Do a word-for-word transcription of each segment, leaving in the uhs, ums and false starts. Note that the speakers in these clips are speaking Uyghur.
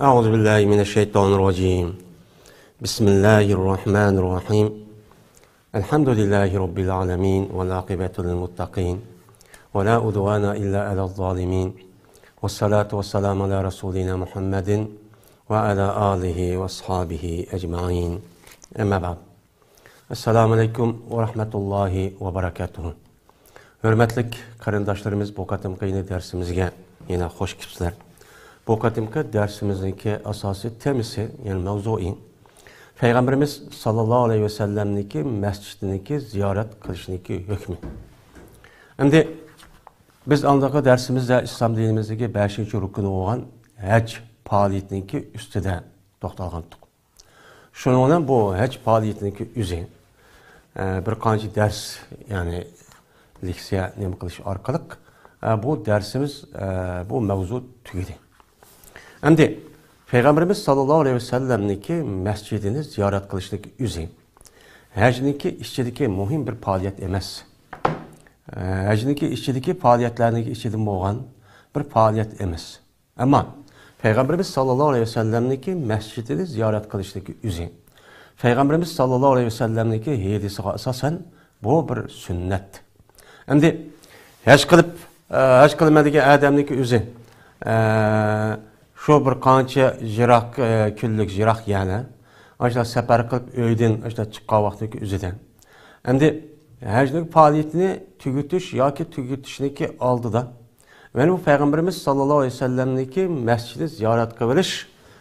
أعوذ بالله من الشيطان الرجيم. بسم الله الرحمن الرحيم. الحمد لله رب العالمين، والعاقبة للمتقين، ولا عدوان إلا على الظالمين، والصلاة والسلام على رسولنا محمد وعلى آله وأصحابه أجمعين. أما بعد. السلام عليكم ورحمة الله وبركاته. ھۆرمەتلىك قېرىنداشلىرىمىز، بۇ قېتىمقى يەنە دەرسىمىزگە يەنە خوش كېلىپسىلەر. بۇ قېتىمقى دەرسىمىزنىڭكى ئاساسىي تېمىسى، يەنى مەۋزۇيى، پەيغەمبىرىمىز ساللاللاھۇ ئەلەيھى ۋەسەللەمنىڭكى مەسچىتىنىڭكى زىيارەت قىلىشنىڭكى ھۆكمى. ئەمدى بىز ئالدىنقى دەرسىمىزدە ئىسلام دىنىمىزدىكى بەشىنچى رۇكنى بولغان ھەج پائالىيىتىنىڭكى ئۈستىدە توختالغانتۇق. شۇنىڭ بىلەن بۇ ھەج پائالىيىتىنىڭكى ئۆزى، ئە، بىر قانچە دەرس، يەنى لېكسىيە نېمە قىلىش ئارقىلىق، ئە، بۇ دەرسىمىز، ئە، بۇ مەۋزۇ تۈگىدى. ئەمدى پەيغەمبىرىمىز ساللاللاھۇ ئەلەيھى ۋەسەللەمنىڭكى مەسچىتىنى زىيارەت قىلىشنىڭكى ئۆزى ھەجنىڭكى ئىچىدىكى مۇھىم بىر پائالىيەت ئەمەس. ئە، ھەجنىڭكى ئىچىدىكى پائالىيەتلەرنىڭكى ئىچىدىن بولغان بىر پائالىيەت ئەمەس. ئەمما پەيغەمبىرىمىز ساللاللاھۇ ئەلەيھى ۋەسەللەمنىڭكى مەسچىتىنى زىيارەت قىلىشتىكى ئۆزى، پەيغەمبىرىمىز ساللاللاھۇ ئەلەيھى ۋەسەللەمنىڭكى ھەدىسىگە ئاساسەن، بۇ بىر سۈننەت. ئەمدى ھەج قىلىپ، ئە، ھەج قىلىمەن دېگەن ئادەمنىڭكى ئۆزى، ئە، شۇ بىر قانچە يىراق، ئە، كۈنلۈك يىراق يەرنى، ئاشۇنداق سەپەر قىلىپ ئۆيدىن ئاشۇنداق چىققان ۋاقتىنىڭكى ئۆزىدە. ئەمدى ھەجنىڭ پائالىيىتىنى تۈگىتىش ياكى تۈگىتىشنىڭكى ئالدىدا مانا بۇ پەيغەمبىرىمىز ساللاللاھۇ ئەلەيھى ۋەسەللەمنىڭكى مەسچىتىنى زىيارەت قىلىۋېلىش،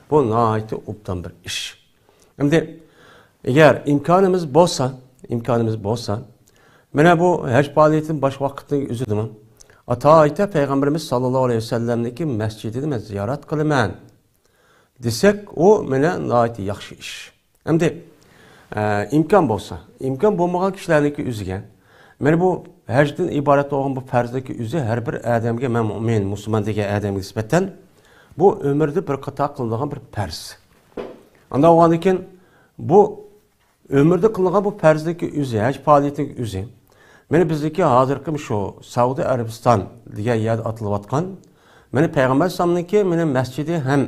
بۇ ناھايىتى ئوبدان بىر ئىش. ئەمدى ئەگەر ئىمكانىمىز بولسا، ئىمكانىمىز بولسا، مانا بۇ ھەج پائالىيىتىنى باش ۋاقىتنىڭ ئۆزىدىمۇ ئاتا ئايتا پەيغەمبىرىمىز ساللاللاھۇ ئەلەيھى ۋەسەللەمنىڭكى مەسچىتىنى مەن زىيارەت قىلىمەن دېسەك، ئۇ مانا ناھايىتى ياخشى ئىش. ئەمدى، ئە، ئىمكان بولسا، ئىمكان بولمىغان كىشىلەرنىڭكى ئۆزىگە، مانا بۇ ھەجدىن ئىبارەت بولغان بۇ پەرزنىڭكى ئۆزى ھەر بىر ئادەمگە، مەن مۇئمىن، مۇسۇلمان دېگەن ئادەمگە نىسبەتەن بۇ ئۆمۈردە بىر قېتىم قىلىنىدىغان بىر پەرز. ئانداق بولغاندىن كېيىن بۇ ئۆمۈردە قىلىنغان بۇ پەرزنىڭكى ئۆزى، ھەج پائالىيىتىنىڭكى ئۆزى، مانا بىزدىكى ھازىرقى شۇ سەئۇدى ئەرەبىستان دېگەن يەردە ئاتىلىۋاتقان، مانا پەيغەمبەر ئەلەيھىسسالامنىڭكى مانا مەسچىتى ھەم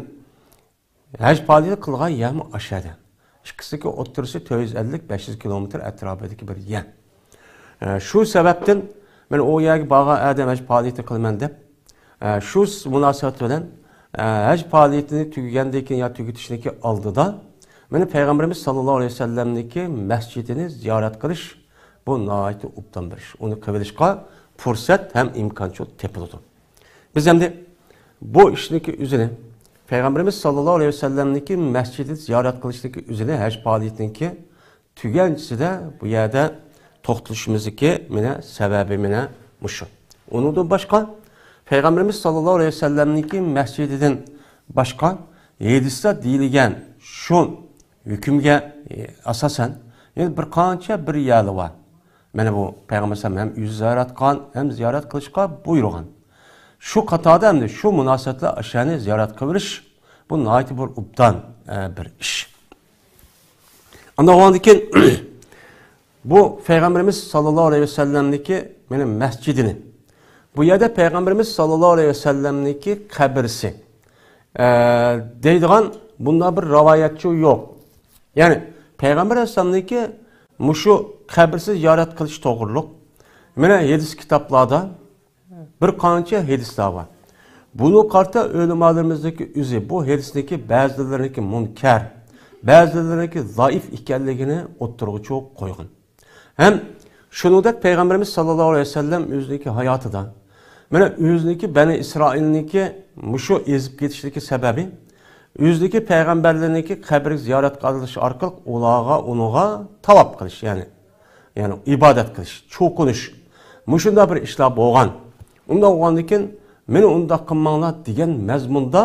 ھەج پائالىيىتى قىلغان يەرمۇ ئاشۇ يەردە. ئىككىسىنىڭكى ئوتتۇرىسى تۆت يۈز ئەللىك، بەش يۈز كىلومېتىر ئەتراپىدىكى بىر يەر. ئە، شۇ سەۋەبتىن مەن ئۇ يەرگە بارغان ئادەم ھەج پائالىيىتى قىلىمەن دەپ، ئە، شۇ س-، مۇناسىۋەت بىلەن، ئە، ھەج پائالىيىتىنى تۈگىگەندىن كېيىن يا تۈگىتىشتىكى ئالدىدا مانا پەيغەمبىرىمىز ساللاللاھۇ ئەلەيھى ۋەسەللەمنىڭكى مەسچىتىنى زىيارەت قىلىش، بۇ ناھايىتى ئوبدان بىر ئىش. ئۇنى قىلىۋېلىشقا پۇرسەت ھەم ئىمكانچىلىق تېپىلىدۇ. بىز ئەمدى بۇ ئىشنىڭكى ئۆزىنى، پەيغەمبىرىمىز ساللاللاھۇ ئەلەيھى ۋەسەللەمنىڭكى مەسچىتىنى زىيارەت قىلىشنىڭكى ئۆزىنى ھەج پائالىيىتىنىڭكى تۈگەنچىسىدە بۇ يەردە توختىلىشىمىزدىكى مانا سەۋەبى مانا مۇشۇ. ئۇنىڭدىن باشقا، پەيغەمبىرىمىز ساللاللاھۇ ئەلەيھى ۋەسەللەمنىڭكى مەسچىتىدىن باشقا ھەدىستە دېيىلگەن شۇ ھۆكۈمگە، ئە، ئاساسەن، يەنە بىر قانچە بىر يەرلەر بار. مانا بۇ پەيغەمبەر ئەلەيھىسسالام ھەم ئۆزى زىيارەت قىلغان، ھەم زىيارەت قىلىشقا بۇيرۇغان. شۇ قاتاردا ئەمدى شۇ مۇناسىۋەتلەر ئاشۇنى زىيارەت قىلىۋېلىش، بۇ ناھايىتى بىر ئوبدان، ئە، بىر ئىش. ئاندىن كېيىن بۇ پەيغەمبىرىمىز ساللاللاھۇ ئەلەيھى ۋەسەللەمنىڭكى مانا مەسچىتىنى، بۇ يەردە پەيغەمبىرىمىز ساللاللاھۇ ئەلەيھى ۋەسەللەمنىڭكى قەبرىسى، ئە، دەيدىغان بۇنداق بىر رىۋايەتچۇ يوق. يەنى پەيغەمبەر ئەلەيھىسسالامنىڭكى مۇشۇ قەبرىسى زىيارەت قىلىش توغرۇلۇق مانا ھەدىس كىتابلاردا بىر قانچە ھەدىسلەر بار. بۇنىڭغا قارىتا ئۆلىمالىرىمىزنىڭكى ئۆزى بۇ ھەدىسنىڭكى بەزىلىرىنىڭكى مۇنكەر، بەزىلىرىنىڭكى زەئىپ ئىكەنلىكىنى ئوتتۇرىغا چوق قويغان. ھەم شۇنىڭدەك پەيغەمبىرىمىز ساللاللاھۇ ئەلەيھى ۋەسەللەم ئۆزىنىڭكى ھاياتىدا مانا ئۆزىنىڭكى بەنى ئىسرائىلنىڭكى مۇشۇ ئېزىپ كېتىشلىكى سەۋەبى ئۆزىنىڭكى پەيغەمبەرلىرىنىڭكى قەبرىگە زىيارەت قىلىش ئارقىلىق ئۇلارغا، ئۇنىڭغا تاۋاپ قىلىش، يەنى، يەنى ئىبادەت قىلىش، چوقۇنۇش، مۇشۇنداق بىر ئىشلار بولغان. ئۇنداق بولغاندىن كېيىن مېنى ئۇنداق قىلماڭلار دېگەن مەزمۇندا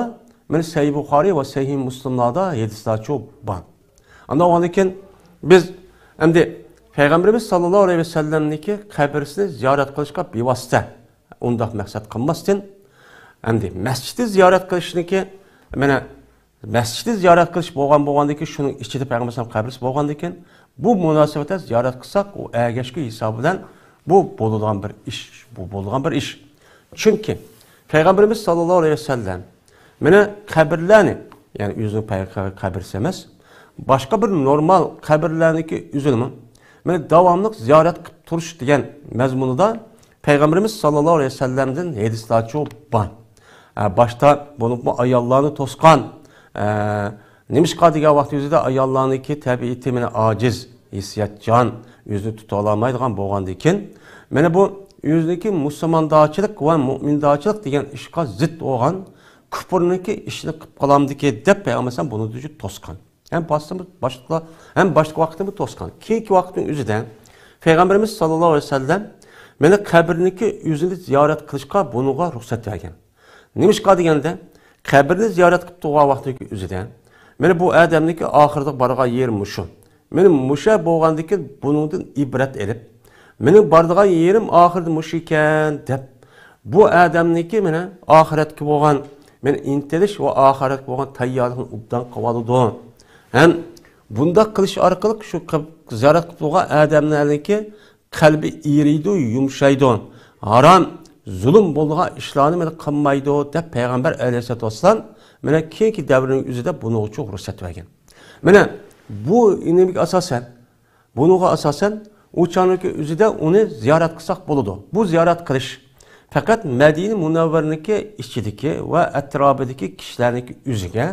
مانا سەھىھ بۇخارىي ۋە سەھىھ مۇسلىملاردا ھەدىسلەرچۇ بار. ئاندىن ئۇنىڭدىن كېيىن بىز ئەمدى پەيغەمبىرىمىز ساللاللاھۇ ئەلەيھى ۋەسەللەمنىڭكى قەبرىسىنى زىيارەت قىلىشقا بىۋاسىتە ئۇنداق مەقسەت قىلماستىن، ئەمدى مەسچىتى زىيارەت قىلىشنىڭكى، مانا، مەسچىتى زىيارەت قىلىش بولغان، بولغاندىن كېيىن، شۇنىڭ ئىچىدە پەيغەمبەر قەبرىسى بولغاندىن كېيىن، بۇ مۇناسىۋەتتە زىيارەت قىلساق، ئۇ ئەگەشكۈ ھېسابى بىلەن بۇ بولىدىغان بىر ئىش، بۇ بولىدىغان بىر ئىش. چۈنكى پەيغەمبىرىمىز ساللاللاھۇ ئەلەيھى ۋەسەللەم مانا قەبرىلەرنى، يەنى ئۆزىنىڭ پەي-، قەبرىسى ئەمەس، باشقا بىر نورمال قەبرىلەرنىڭكى ئۆزىنىمۇ مانا داۋاملىق زىيارەت قىلىپ تۇرۇش دېگەن مەزمۇنىدا پەيغەمبىرىمىز ساللاللاھۇ ئەلەيھى ۋەسەللەمدىن ھەدىسلەرچۇ بار. ئە، باشتا بولۇپمۇ ئاياللارنى توسقان، ئە، نېمىشقا دېگەن ۋاقىت ئۆزىدە ئاياللارنىڭكى تەبىئىتى مانا ئاجىز، ھېسسىياتچان، ئۆزىنى تۇتالمايدىغان بولغاندىكىن، مانا بۇ ئۆزىنىڭكى مۇسۇلماندارچىلىق ۋە مۆمىندارچىلىق دېگەن ئىشقا زىت بولغان كۇپۇرنىڭكى ئىشىنى قىلىپ قالامدىكى دەپ پەيغەمبەر ئەلەيھىسسالام بۇنى جۈت توسقان. ھەم باشتا، باشقا، ھەم باشقا ۋاقىتتا بۇ توسقان. كېيىنكى ۋاقىتنىڭ ئۆزىدە پەيغەمبىرىمىز ساللاللاھۇ ئەلەيھى ۋەسەللەم مانا قەبرىنىڭكى ئۆزىنى زىيارەت قىلىشقا بۇنىڭغا رۇخسەت بەرگەن. نېمىشقا دېگەندە، قەبرىنى زىيارەت قىلىپ تۇرغان ۋاقتىدىكى ئۆزىدە، مانا بۇ ئادەمنىڭكى ئاخىرىدا بارغان يېرى مۇشۇ. مانا مۇشۇ بولغاندىكىن بۇنىڭدىن ئىبرەت ئېلىپ، مېنىڭ بارىدىغان يېرىم ئاخىرىدا مۇشۇ ئىكەن دەپ، بۇ ئادەمنىڭكى مانا ئاخىرەتكە بولغان، مانا ئىنتىلىش ۋە ئاخىرەتكە بولغان تەييارلىقىنى ئوبدان قىلىۋالىدۇ. ھەم بۇنداق قىلىش ئارقىلىق شۇ قىل-، زىيارەت قىلىپ تۇرغان ئادەملەرنىڭكى قەلبى ئېرىيدۇ، يۇمشايدۇ. ھارام، زۇلۇم بولىدىغان ئىشلارنى مانا قىلمايدۇ دەپ پەيغەمبەر ئەلەيھىسسالاتۇ ۋەسسالام مانا كېيىنكى دەۋرنىڭ ئۆزىدە بۇنىڭغىچۇ رۇخسەت بەرگەن. مانا بۇ نېمىگە ئاساسەن، بۇنىڭغا ئاساسەن ئۇ چاغنىڭكى ئۆزىدە ئۇنى زىيارەت قىلساق بولىدۇ. بۇ زىيارەت قىلىش پەقەت مەدىنە مۇنەۋۋەرىنىڭكى ئىچىدىكى ۋە ئەتراپىدىكى كىشىلەرنىڭكى ئۆزىگە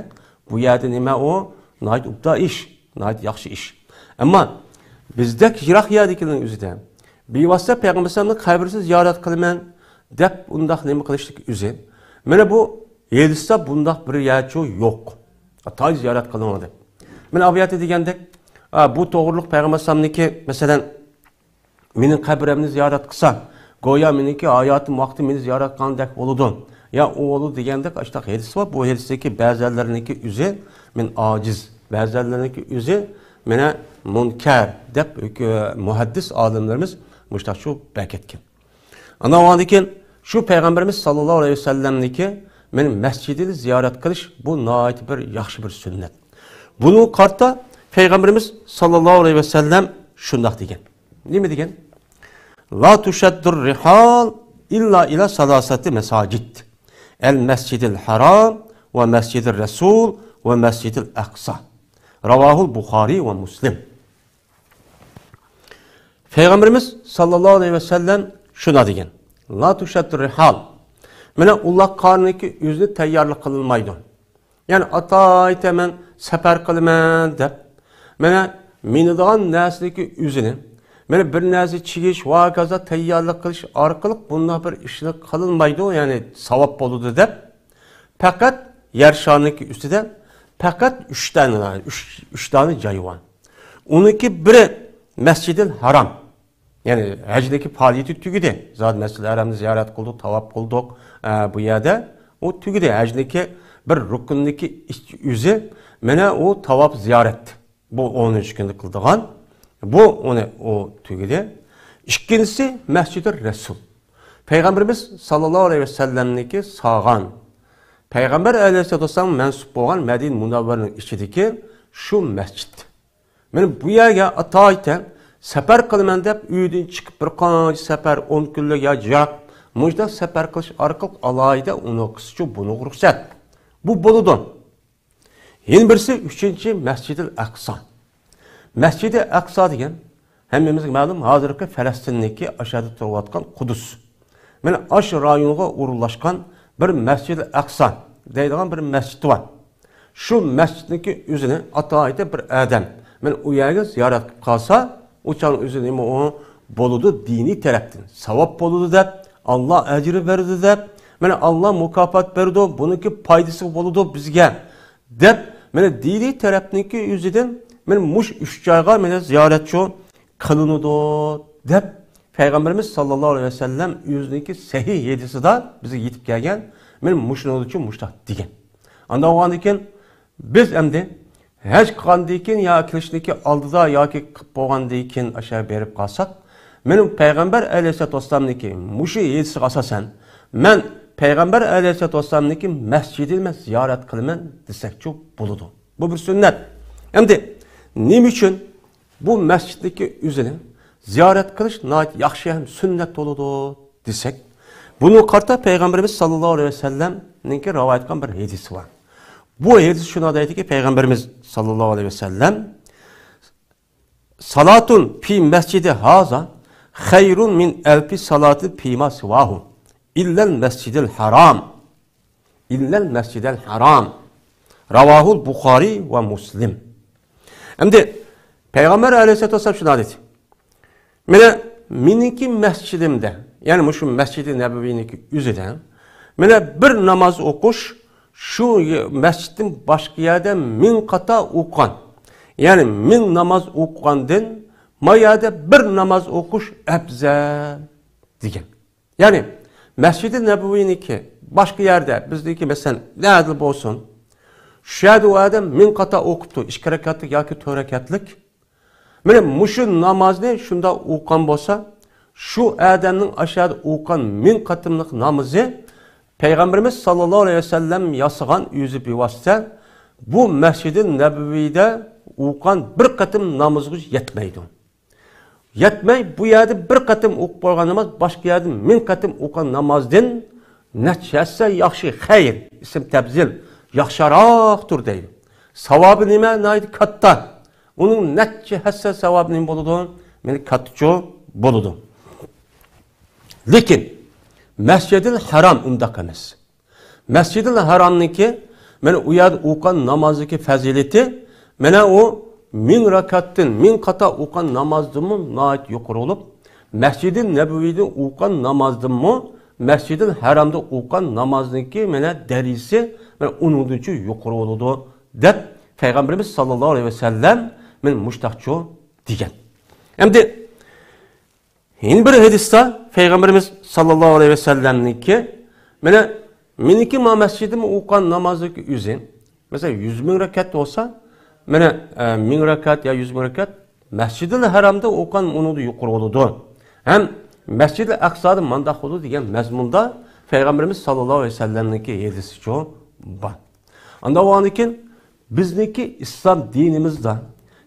بۇ يەردە نېمە ئۇ؟ ناھايىتى ئوبدان ئىش، ناھايىتى ياخشى ئىش. ئەمما بىزدەك يىراق يەردىكىنىڭ ئۆزىدە بىۋاسىتە پەيغەمبەر ئەلەيھىسسالامنىڭ قەبرىسىنى زىيارەت قىلىمەن دەپ ئۇنداق نېمە قىلىشتىكى ئۆزى. مانا بۇ ھەدىستە بۇنداق بىر يەرچۇ يوق. ئاتاي زىيارەت قىلىڭ دەپ. مانا ئابىياتى دېگەندەك، ئا، بۇ توغرۇلۇق پەيغەمبەر ئەلەيھىسسالامنىڭكى، مەسىلەن، مېنىڭ قەبرەمنى زىيارەت قىلسا، گويا مېنىڭكى ھاياتىم ۋاقتى مېنى زىيارەت قىلغاندەك بولىدۇ. يا ئۇ بولىدۇ دېگەندەك ئاشۇنداق ھەدىس بار. بۇ ھەدىستىكى بەزەنلەرنىڭكى ئۆزى مەن ئاجىز، بەزەنلەرنىڭكى ئۆزى مانا مۇنكەر دەپ مۇھەددىس ئالىملىرىمىز مۇشۇنداق شۇ بەركەتكەن. ئاندىن كېيىن شۇ پەيغەمبىرىمىز ساللاللاھۇ ئەلەيھى ۋەسەللەمنىڭكى مانا مەسچىتىنى زىيارەت قىلىش بۇ ناھايىتى بىر ياخشى بىر سۈننەت. بۇنىڭغا قارىتا پەيغەمبىرىمىز ساللاللاھۇ ئەلەيھى ۋەسەللەم شۇنداق دېگەن. نېمە دېگەن؟ لا تشد الرحال إلا إلى ثلاثة مساجد، المسجد الحرام ومسجد الرسول ومسجد الأقصى. رواه البخاري ومسلم. پەيغەمبىرىمىز ساللاللاھۇ ئەلەيھى ۋەسەللەم شۇنداق دېگەن. لا تشد الرحال. مانا ئۇنداق قارنىكى ئۆزىنى تەييارلىق قىلىنمايدۇ. يەنى ئاتايتە مەن سەپەر قىلىمەن دەپ، مانا مىنىدىغان نەرسىنىڭكى ئۆزىنى، مانا بىر نەرسە چىگىش ۋە ھاكازا تەييارلىق قىلىش ئارقىلىق بۇنداق بىر ئىشنى قىلىنمايدۇ، يەنى ساۋاب بولىدۇ دەپ، پەقەت يەر شارىنىڭكى ئۈستىدە پەقەت ئۈچ دانە، ئۈچ، ئۈچ دانە جاي بار. ئۇنىڭكى بىرى مەسجىدىل ھارام. يەنى ھەجنىڭكى پائالىيىتى تۈگىدى. زادى مەسچىدىل ھەرەمنى زىيارەت قىلدۇق، تاۋاپ قىلدۇق، ئە، بۇ يەردە. ئۇ تۈگىدى. ھەجنىڭكى بىر رۇكنىنىڭكى ئىچ-، ئۆزى، مانا ئۇ تاۋاپ زىيارەت. بۇ ئونىنچى كۈندە قىلىدىغان. بۇ ئۇنى، ئۇ تۈگىدى. ئىككىنچىسى مەسچىدىل رەسۇل. پەيغەمبىرىمىز ساللاللاھۇ ئەلەيھى ۋەسەللەمنىڭكى سالغان، پەيغەمبەر ئەلەيھىسسالاتۇ ۋەسسالام مەنسۇپ بولغان مەدىنە مۇنەۋۋەرىنىڭ ئىچىدىكى شۇ مەسچىت. مانا بۇ يەرگە ئاتايتەن سەپەر قىلىمەن دەپ ئۆيدىن چىقىپ بىر قانچە سەپەر، ئون كۈنلۈك يا يىراق، مۇشۇنداق سەپەر قىلىش ئارقىلىق ئالاھىدە ئۇنىڭغىچۇ بۇنىڭغا رۇخسەت. بۇ بولىدۇ. يەنە بىرسى ئۈچىنچى مەسچىدىل ئەقسا. مەسچىدى ئەقسا دېگەن ھەممىمىزگە مەلۇم، ھازىرقى فەلەستىندىكى ئاشۇ يەردە تۇرۇۋاتقان قۇدۇس. مانا ئاشۇ رايونغا ئورۇنلاشقان بىر مەسچىدىل ئەقسا دەيدىغان بىر مەسچىت بار. شۇ مەسچىتنىڭكى ئۆزىنى ئاتايىتى بىر ئادەم مانا ئۇ يەرگە زىيارەت قىلىپ قالسا، ئۇ چاغنىڭ ئۆزى نېمە ئۇ؟ بولىدۇ، دىنىي تەرەپتىن ساۋاب بولىدۇ دەپ، ئاللا ئەجرى بېرىدۇ دەپ، مانا ئاللا مۇكاپات بېرىدۇ، بۇنىڭكى پايدىسى بولىدۇ بىزگە دەپ، مانا دىنىي تەرەپنىڭكى ئۆزىدىن مانا مۇشۇ ئۈچ جايغا مانا زىيارەتچۇ قىلىنىدۇ دەپ، پەيغەمبىرىمىز ساللاللاھۇ ئەلەيھى ۋەسەللەم ئۆزىنىڭكى سەھىھ ھەدىسىدا بىزگە يېتىپ كەلگەن، مانا مۇشۇنىڭدىچۇ مۇشۇنداق دېگەن. ئاندىن بولغاندىن كېيىن بىز ئەمدى ھەج قىلغاندىن كېيىن يا كېلىشتىكى ئالدىدا ياكى قىلىپ بولغاندىن كېيىن ئاشۇ يەرگە بېرىپ قالساق، مېنىڭ پەيغەمبەر ئەلەيھىسسالاتۇ ۋەسسالامنىڭكى مۇشۇ ھەدىسىگە ئاساسەن، مەن پەيغەمبەر ئەلەيھىسسالاتۇ ۋەسسالامنىڭكى مەسچىتىنى مەن زىيارەت قىلىمەن دېسەكچۇ بولىدۇ. بۇ بىر سۈننەت. ئەمدى نېمە ئۈچۈن بۇ مەسچىتنىڭكى ئۆزىنى زىيارەت قىلىش ناھايىتى ياخشى ھەم سۈننەت بولىدۇ دېسەك، بۇنىڭغا قارىتا پەيغەمبىرىمىز ساللاللاھۇ ئەلەيھى ۋەسەللەمنىڭكى رىۋايەت قىلغان بىر ھەدىسى بار. بۇ ھەدىس شۇنداق دەيدىكى، پەيغەمبىرىمىز ساللاللاھۇ ئەلەيھى ۋەسەللەم، «صلاة في مسجدي هذا خير من ألف صلاة فيما سواه إلا المسجد الحرام، إلا المسجد الحرام، رواه البخاري ومسلم.» ئەمدى پەيغەمبەر ئەلەيھىسسالاتۇ ۋەسسالام شۇنداق دېدى. مانا مېنىڭكى مەسچىدىمدە، يەنى مۇشۇ مەسچىدى نەبەۋىنىڭكى ئۆزىدە، مانا بىر ناماز ئوقۇش، شۇ مەسچىتتىن باشقا يەردە مىڭ قاتا ئوقۇغان، يەنى مىڭ ناماز ئوقۇغاندىن ما يەردە بىر ناماز ئوقۇش ئەپزەل دېگەن. يەنى مەسچىدى نەبەۋىنىڭكى، باشقا يەردە، بىزنىڭكى مەسىلەن نەدىلا بولسۇن، شۇ يەردە ئۇ ئادەم مىڭ قاتا ئوقۇپتۇ، ئىككى رەكەتلىك ياكى تۆت رەكەتلىك. مانا مۇشۇ نامازنى شۇنداق ئوقۇغان بولسا، شۇ ئادەمنىڭ ئاشۇ يەردە ئوقۇغان مىڭ قېتىملىق نامىزى پەيغەمبىرىمىز ساللاللاھۇ ئەلەيھى ۋەسەللەم ياسىغان ئۆزى بىۋاسىتە بۇ مەسچىدى نەبەۋىدە ئوقۇغان بىر قېتىم نامىزىغا يەتمەيدۇ. يەتمەي، بۇ يەردە بىر قېتىم ئوقۇپ بولغان ناماز باشقا يەردە مىڭ قېتىم ئوقۇغان نامازدىن نەچچە ھەسسە ياخشى، خەير، ئىسىم تەبزىل، ياخشىراقتۇر دەيدۇ. ساۋابى نېمە؟ ناھايىتى كاتتا. ئۇنىڭ نەچچە ھەسسە ساۋابى نېمە بولىدۇ؟ مانا كاتتىچۇ بولىدۇ. لېكىن مەسجىدىل ھەرام ئۇنداق ئەمەس. مەسجىدىل ھەرامنىڭكى، مانا ئۇ يەردە ئوقۇغان نامازدىكى پەزىلىتى، مانا ئۇ مىڭ رەكەتتىن، مىڭ قاتا ئوقۇغان نامازدىنمۇ ناھايىتى يۇقىرى بولۇپ، مەسجىدى نەبەۋىدە ئوقۇغان نامازدىنمۇ، مەسجىدىل ھەرامدا ئوقۇغان نامازنىڭكى مانا دەرىجىسى مانا ئۇنىڭدىنچۇ يۇقىرى بولىدۇ، دەپ پەيغەمبىرىمىز ساللاللاھۇ ئەلەيھى ۋەسەللەم مانا مۇشتاقچۇ دېگەن. ئەمدى يەنە بىر ھەدىستە پەيغەمبىرىمىز ساللاللاھۇ ئەلەيھى ۋەسەللەمنىڭكى، مانا مېنىڭكى ما مەسچىدىم ئوقۇغان نامازنىڭكى ئۆزى، مەسىلەن، يۈز مىڭ رەكەت بولسا، مانا، ئە، مىڭ رەكەت يا يۈز مىڭ رەكەت مەسجىدىل ھەرامدا ئوقۇغان ئۇنىڭدا يۇقىرى بولىدۇ. ھەم مەسجىدىل ئەقسادا مانداق بولىدۇ دېگەن مەزمۇندا پەيغەمبىرىمىز ساللاللاھۇ ئەلەيھى ۋەسەللەمنىڭكى ھەدىسىچۇ بار. ئاندىن بولغاندىن كېيىن بىزنىڭكى ئىسلام دىنىمىزدا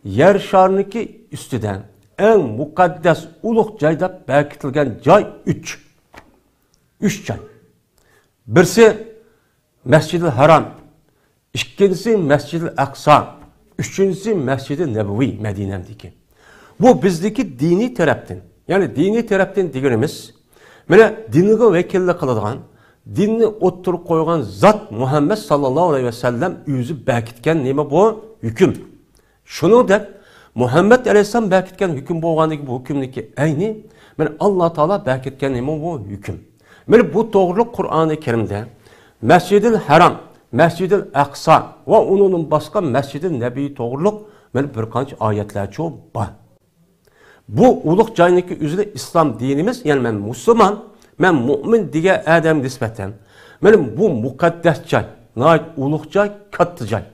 يەر شارىنىڭكى ئۈستىدە ئەڭ مۇقەددەس ئۇلۇغ جاي دەپ بەكىتىلگەن جاي ئۈچ. ئۈچ جاي. بىرسى مەسجىدىل ھارام، ئىككىنچىسى مەسجىدىل ئەقسا، ئۈچىنچىسى مەسجىدى نەبەۋى مەدىنەمدىكى. بۇ بىزدىكى دىنىي تەرەپتىن، يەنى دىنىي تەرەپتىن دېگىنىمىز، مانا دىنغا ۋەكىللىك قىلىدىغان، دىننى ئوتتۇرىغا قويغان زات مۇھەممەد ساللاللاھۇ ئەلەيھى ۋەسەللەم ئۆزى بەكىتكەن نېمە بۇ؟ ھۆكۈم. شۇنىڭدەك مۇھەممەد ئەلەيھىسسالام بەكىتكەن ھۆكۈم بولغاندىكىن بۇ ھۆكۈمنىڭكى ئەينى، مانا ئاللا تائالا بەكىتكەن نېمە بۇ؟ ھۆكۈم. مانا بۇ توغرۇلۇق قۇرئانى كەرىمدە مەسجىدىل ھەرام، مەسجىدىل ئەقسا ۋە ئۇنىڭدىن باشقا مەسجىدىل نەبىي توغرۇلۇق مانا بىر قانچە ئايەتلەرچۇ بار. بۇ ئۇلۇغ جاينىڭكى ئۆزىنى ئىسلام دىنىمىز، يەنى مەن مۇسۇلمان، مەن مۇئمىن دېگەن ئادەمگە نىسبەتەن، مانا بۇ مۇقەددەس جاي، ناھايىتى ئۇلۇغ جاي، كاتتا جاي.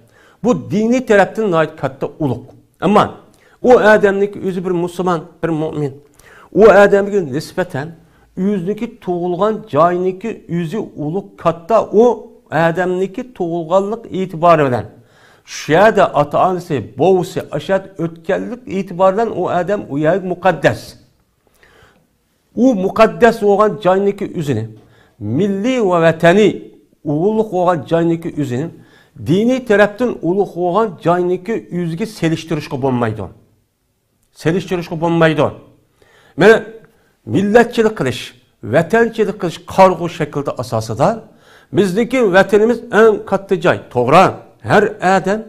بۇ دىنىي تەرەپتىن ناھايىتى كاتتا ئۇلۇغ. ئەمما ئۇ ئادەمنىڭكى ئۆزى بىر مۇسۇلمان، بىر مۇئمىن. ئۇ ئادەمگە نىسبەتەن ئۆزىنىڭكى تۇغۇلغان جاينىڭكى ئۆزى ئۇلۇغ، كاتتا، ئۇ ئادەمنىڭكى تۇغۇلغانلىق ئېتىبارى بىلەن، شۇ يەردە ئاتا-ئانىسى، بوۋىسى ئاشۇ يەردە ئۆتكەنلىك ئېتىبارى بىلەن ئۇ ئادەم ئۇ يەرگە مۇقەددەس. ئۇ مۇقەددەس بولغان جاينىڭكى ئۆزىنى، مىللىي ۋە ۋەتەنىي ئۇلۇغ بولغان جاينىڭكى ئۆزىنى دىنىي تەرەپتىن ئۇلۇغ بولغان جاينىڭكى ئۆزىگە سېلىشتۇرۇشقا بولمايدۇ. سېلىشتۇرۇشقا بولمايدۇ. مانا مىللەتچىلىك قىلىش، ۋەتەنچىلىك قىلىش قارىغۇ شەكلىدە ئاساسىدا بىزنىڭكى ۋەتىنىمىز ئەڭ كاتتا جاي، توغرا. ھەر ئادەم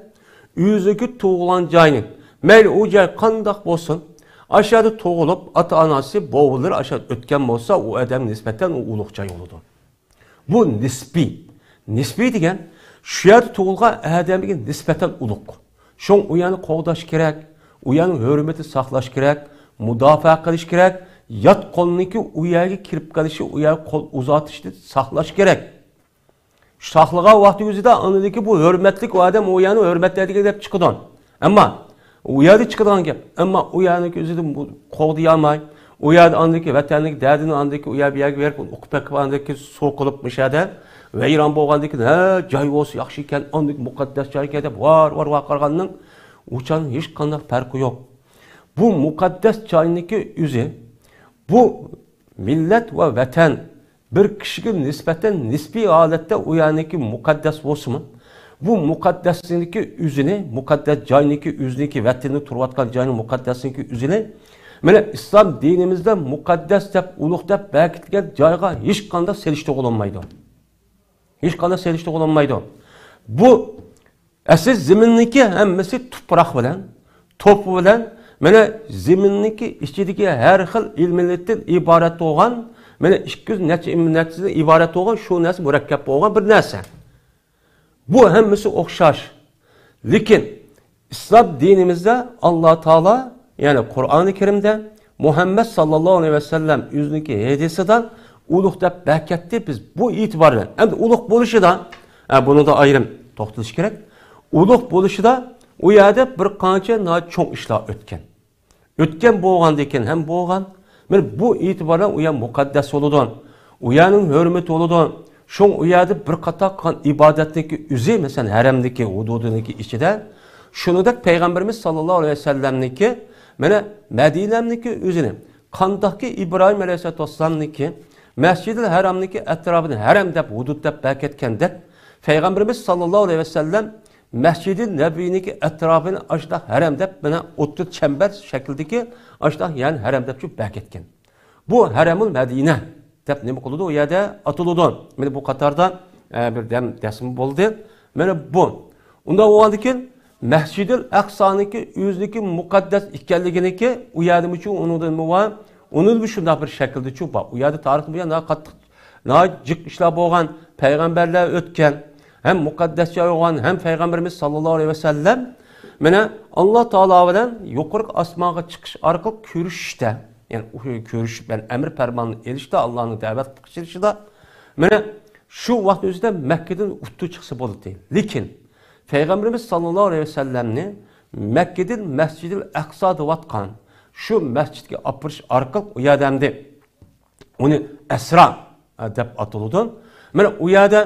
ئۆزىگە تۇغۇلغان جاينى، مەيلى ئۇ جاي قانداق بولسۇن، ئاشۇ يەردە تۇغۇلۇپ، ئاتا-ئانىسى، بوۋىلىرى ئاشۇ يەردە ئۆتكەن بولسا، ئۇ ئادەمگە نىسبەتەن ئۇ ئۇلۇغ جاي بولىدۇ. بۇ نىسپىي. نىسپىي دېگەن شۇ يەردە تۇغۇلغان ئادەمگە نىسبەتەن ئۇلۇغ. شۇڭا ئۇ يەرنى قوغداش كېرەك، ئۇ يەرنىڭ ھۆرمىتىنى ساقلاش كېرەك، مۇداپىئە قىلىش كېرەك، يات قولنىڭكى ئۇ يەرگە كىرىپ قېلىشى، ئۇ يەرگە قول ئۇزاتىشنى ساقلاش كېرەك. ساقلىغان ۋاقتى ئۆزىدە ئاندىكى بۇ ھۆرمەتلىك ئۇ ئادەم ئۇ يەرنى ھۆرمەتلەيدىغان دەپ چىقىدۇ. ئەمما ئۇ يەردە چىقىدىغان گەپ. ئەمما ئۇ يەرنىڭكى ئۆزىدە بۇ قوغدىيالماي، ئۇ يەردە ئاندىكى ۋەتەننىڭ دەردىنى ئاندىكى ئۇ يەر بۇ يەرگە بېرىپ ئوقۇپ بېقىپ ئاندىكى سوقۇلۇپ مۇشۇ يەردە ۋەيران بولغاندىكىن، ھە، جاي بولسا ياخشى ئىكەن، ئاندىكى مۇقەددەس جاي ئىكەن دەپ ۋار ۋار ۋارقىرىغاننىڭ ئۇچان ھېچقانداق پەرقى يوق. بۇ مۇقەددەس جاينىڭكى ئۆزى، بۇ مىللەت ۋە ۋەتەن بىر كىشىگە نىسبەتەن نىسپىي ھالەتتە ئۇ يەرنىڭكى مۇقەددەس بولسىمۇ، بۇ مۇقەددەسنىڭكى ئۆزىنى، مۇقەددەس جاينىڭكى ئۆزىنىڭكى، ۋەتىنى تۇرۇۋاتقان جاينىڭ مۇقەددەسنىڭكى ئۆزىنى، مانا ئىسلام دىنىمىزدە مۇقەددەس دەپ، ئۇلۇغ دەپ بەكىتىلگەن جايغا ھېچقانداق سېلىشتۇرغىلى بولمايدۇ. ھېچقانداق سېلىشتۇرغىلى بولمايدۇ. بۇ ئەسلى زېمىننىڭكى ھەممىسى تۇپراق بىلەن، توپا بىلەن، مانا زېمىننىڭكى ئىچىدىكى ھەر خىل ئېلېمېنتتىن ئىبارەت بولغان، مانا ئىككى يۈز نەچچە ئېلېمېنتتىن ئىبارەت بولغان شۇ نەرسە مۇرەككەپ بولغان بىر نەرسە. بۇ ھەممىسى ئوخشاش. لېكىن ئىسلام دىنىمىزدە ئاللا تائالا، يەنى قۇرئانى كەرىمدە، مۇھەممەد ساللاللاھۇ ئەلەيھى ۋەسەللەم ئۆزىنىڭكى ھەدىسىدا ئۇلۇغ دەپ بەكەتتى. بىز بۇ ئېتىبار بىلەن، ئەمدى ئۇلۇغ بولۇشىدا، ھە، بۇنىڭدا ئايرىم توختىلىش كېرەك. ئۇلۇغ بولۇشىدا ئۇ يەردە بىر قانچە ناھايىتى چوڭ ئىشلار ئۆتكەن. ئۆتكەن بولغاندىن كېيىن ھەم بولغان. مانا بۇ ئېتىبار بىلەن ئۇ يەر مۇقەددەس بولىدۇ. ئۇ يەرنىڭ ھۆرمىتى بولىدۇ. شۇڭا ئۇ يەردە بىر قاتار قىلغان ئىبادەتنىڭكى ئۆزى، مەسىلەن، ھەرەمدىكى، ھۇدۇدىنىڭكى ئىچىدە. شۇنىڭدەك پەيغەمبىرىمىز ساللاللاھۇ ئەلەيھى ۋەسەللەمنىڭكى، مانا، مەدىنەمنىڭكى ئۆزىنى، قانداقكى ئىبراھىم ئەلەيھىسسالاتۇ ۋەسسالامنىڭكى مەسجىدىل ھەرامنىڭكى ئەتراپىنى ھەرەم دەپ، ھۇدۇد دەپ بەكەتكەندەك، پەيغەمبىرىمىز ساللاللاھۇ ئەلەيھى ۋەسەللەم مەسجىدى نەبىۋىنىڭكى ئەتراپىنى ئاشۇنداق ھەرەم دەپ، مانا، ئوتتۇز چەمبەر شەكلىدىكى ئاشۇنداق يەرنى ھەرەم دەپ شۇ بەكەتكەن. بۇ ھەرەمۇل مەدىنە دەپ نېمە قىلىدۇ؟ ئۇ يەردە ئاتىلىدۇ. مانا بۇ قاتاردا، ئە، بىر دەم دەسمە بولدى. مانا بۇ. ئۇنداق بولغاندىن كېيىن مەسجىدىل ئەقسانىڭكى ئۆزىنىڭكى مۇقەددەس ئىكەنلىكىنىڭكى ئۇ يەردىمۇ شۇ ئۇنىڭدىنمۇ بار. ئۇنىڭمۇ شۇنداق بىر شەكىلدە شۇ بار. ئۇ يەردە تارىختا بۇ يەر ناھايىتى قاتتىق، ناھايىتى جىق ئىشلار بولغان، پەيغەمبەرلەر ئۆتكەن، ھەم مۇقەددەس جاي بولغان، ھەم پەيغەمبىرىمىز ساللاللاھۇ ئەلەيھى ۋەسەللەم، مانا، ئاللا تائالا بىلەن يۇقىرىقى ئاسمانغا چىقىش ئارقىلىق كۆرۈشۈشتە، يەنى ئۇ كۆرۈشۈپ، يەنى ئەمر پەرماننى ئېلىشتا، ئاللانىڭ دەۋەت قىلىشىدا، مانا، شۇ ۋاقىت ئۆزىدە مەككىدىن ئۇتتۇ چىقسا بولاتتى. لېكىن پەيغەمبىرىمىز ساللاللاھۇ ئەلەيھى ۋەسەللەمنى مەككىدىن مەسجىدىل ئەقسا دەۋاتقان شۇ مەسجىدكە ئاپىرىش ئارقىلىق ئۇ يەردە ئەمدى ئۇنى ئەسرا، ئە، دەپ ئاتىلىدۇ. مانا ئۇ يەردە،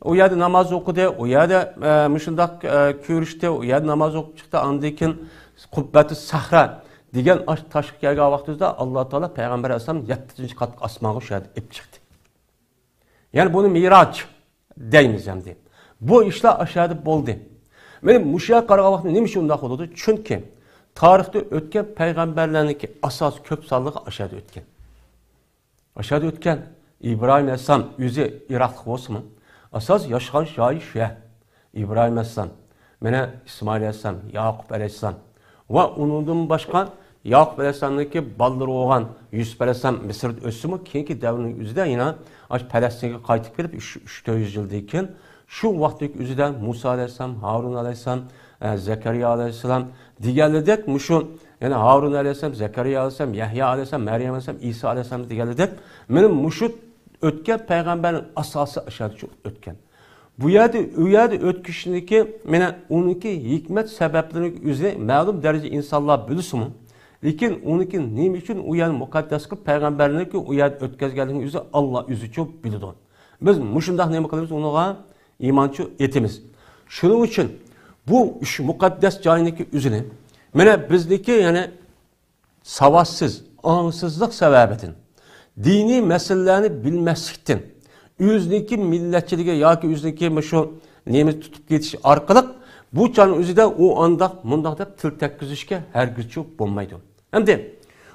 ئۇ يەردە ناماز ئوقۇدى، ئۇ يەردە، ئە، مۇشۇنداق، ئە، كۆرۈشتى، ئۇ يەردە ناماز ئوقۇپ چىقتى. ئاندىن كېيىن قۇببەتۇ سەھرا دېگەن ئاش-، تاشقا كەلگەن ۋاقتىمىزدا ئاللا تائالا پەيغەمبەر ئەلەيھىسسالام يەتتىنچى قاتقا ئاسمانغا شۇ يەردە ئېلىپ چىقتى. يەنى بۇنى مىراج دەيمىز ئەمدى. بۇ ئىشلار ئاشۇ يەردە بولدى. مانا مۇشۇ يەرگە قارىغان ۋاقىتتا نېمە ئۈچۈن ئۇنداق بولىدۇ؟ چۈنكى تارىختا ئۆتكەن پەيغەمبەرلەرنىڭكى ئاساسىي كۆپ سانلىقى ئاشۇ يەردە ئۆتكەن. ئاشۇ يەردە ئۆتكەن. ئىبراھىم ئەلەيھىسسالام ئۆزى ئىراقلىق بولسىمۇ، ئاساس ياشىغان جايى شۇ يەر. ئىبراھىم ئەلەيھىسسالام، مانا ئىسمائىل ئەلەيھىسسالام، ياقۇپ ئەلەيھىسسالام ۋە ئۇنىڭدىن باشقا ياقۇپ ئەلەيھىسسالامنىڭكى بالىلىرى بولغان يۈسۈپ ئەلەيھىسسالام مىسىردا ئۆتسىمۇ، كېيىنكى دەۋرنىڭ ئۆزىدە يەنە ئاشۇ پەلەستىنگە قايتىپ كېلىپ، ئۈچ، ئۈچ تۆت يۈز يىلدىن كېيىن شۇ ۋاقىتنىڭ ئۆزىدە مۇسا ئەلەيھىسسالام، ھارۇن ئەلەيھىسسالام، ئە، زەكەرىيا ئەلەيھىسسالام دېگەنلىدەك مۇشۇ، يەنى ھارۇن ئەلەيھىسسالام، زەكەرىيا ئەلەيھىسسالام، يەھيا ئەلەيھىسسالام، مەريەم ئەلەيھىسسالام، ئىسا ئەلەيھىسسالام دېگەنلىدەك، مانا مۇشۇ ئۆتكەن پەيغەمبەرنىڭ ئاساسى ئاشۇ يەردە ئۆتكەن. بۇ يەردە، ئۇ يەردە ئۆتكۈچىنىڭكى، مانا ئۇنىڭكى ھېكمەت سەۋەبلىرىنىڭ ئۆزىنى مەلۇم دەرىجىدە ئىنسانلار بىلسىمۇ، لېكىن ئۇنىڭكى نېمە ئۈچۈن ئۇ يەرنى مۇقەددەس قىلىپ، پەيغەمبەرلىرىنىڭكى ئۇ يەردە ئۆتكۈزگەنلىكىنى ئۆزى ئاللا ئۆزىچۇ بىلىدۇ. بىز مۇشۇنداق نېمە قىلىمىز؟ ئۇنىڭغا ئىمانچۇ ئېتىمىز. شۇنىڭ ئۈچۈن بۇ ئۈچ مۇقەددەس جاينىڭكى ئۆزىنى، مانا بىزنىڭكى، يەنى ساۋاتسىز، ئاڭسىزلىق سەۋەبىدىن، دىنىي مەسىلىلەرنى بىلمەسلىكتىن، ئۆزىنىڭكى مىللەتچىلىكى ياكى ئۆزىنىڭكى مۇشۇ نېمىنى تۇتۇپ كېتىش ئارقىلىق بۇ چاغنىڭ ئۆزىدە ئۇ ئانداق، مۇنداق دەپ تىل تەگكۈزۈشكە ھەرگىزچۇ بولمايدۇ. ئەمدى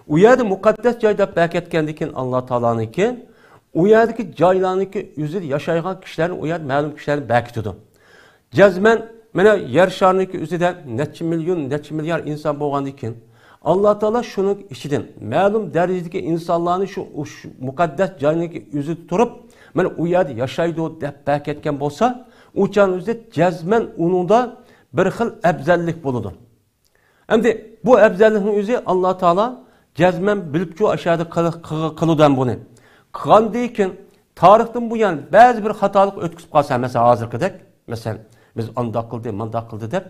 ئۇ يەردە مۇقەددەس جاي دەپ بەكەتكەندىن كېيىن ئاللا تائالانىڭكى، ئۇ يەردىكى جايلارنىڭكى ئۆزىدە ياشايدىغان كىشىلەرنى ئۇ يەردە مەلۇم كىشىلەرنى بەكىتىدۇ. جەزمەن، مانا يەر شارىنىڭكى ئۆزىدە نەچچە مىليون، نەچچە مىليار ئىنسان بولغاندىن كېيىن، ئاللا تائالا شۇنىڭ ئىچىدىن مەلۇم دەرىجىدىكى ئىنسانلارنى شۇ، شۇ مۇقەددەس جاينىڭكى ئۆزىدە تۇرۇپ، مانا ئۇ يەردە ياشايدۇ دەپ بەكەتكەن بولسا، ئۇ چاغنىڭ ئۆزىدە جەزمەن ئۇنىڭدا بىر خىل ئەۋزەللىك بولىدۇ. ئەمدى بۇ ئەۋزەللىكنىڭ ئۆزى ئاللا تائالا جەزمەن بىلىپچۇ ئاشۇ يەردە قىل-، قىل-، قىلىدۇ ھەم بۇنى. قىلغاندىن كېيىن تارىختىن بۇيان بەزى بىر خاتالىق ئۆتكۈزۈپ قالسا، مەسىلەن، ھازىرقىدەك، مەسىلەن، بىز ئانداق قىلدى، مانداق قىلدى دەپ،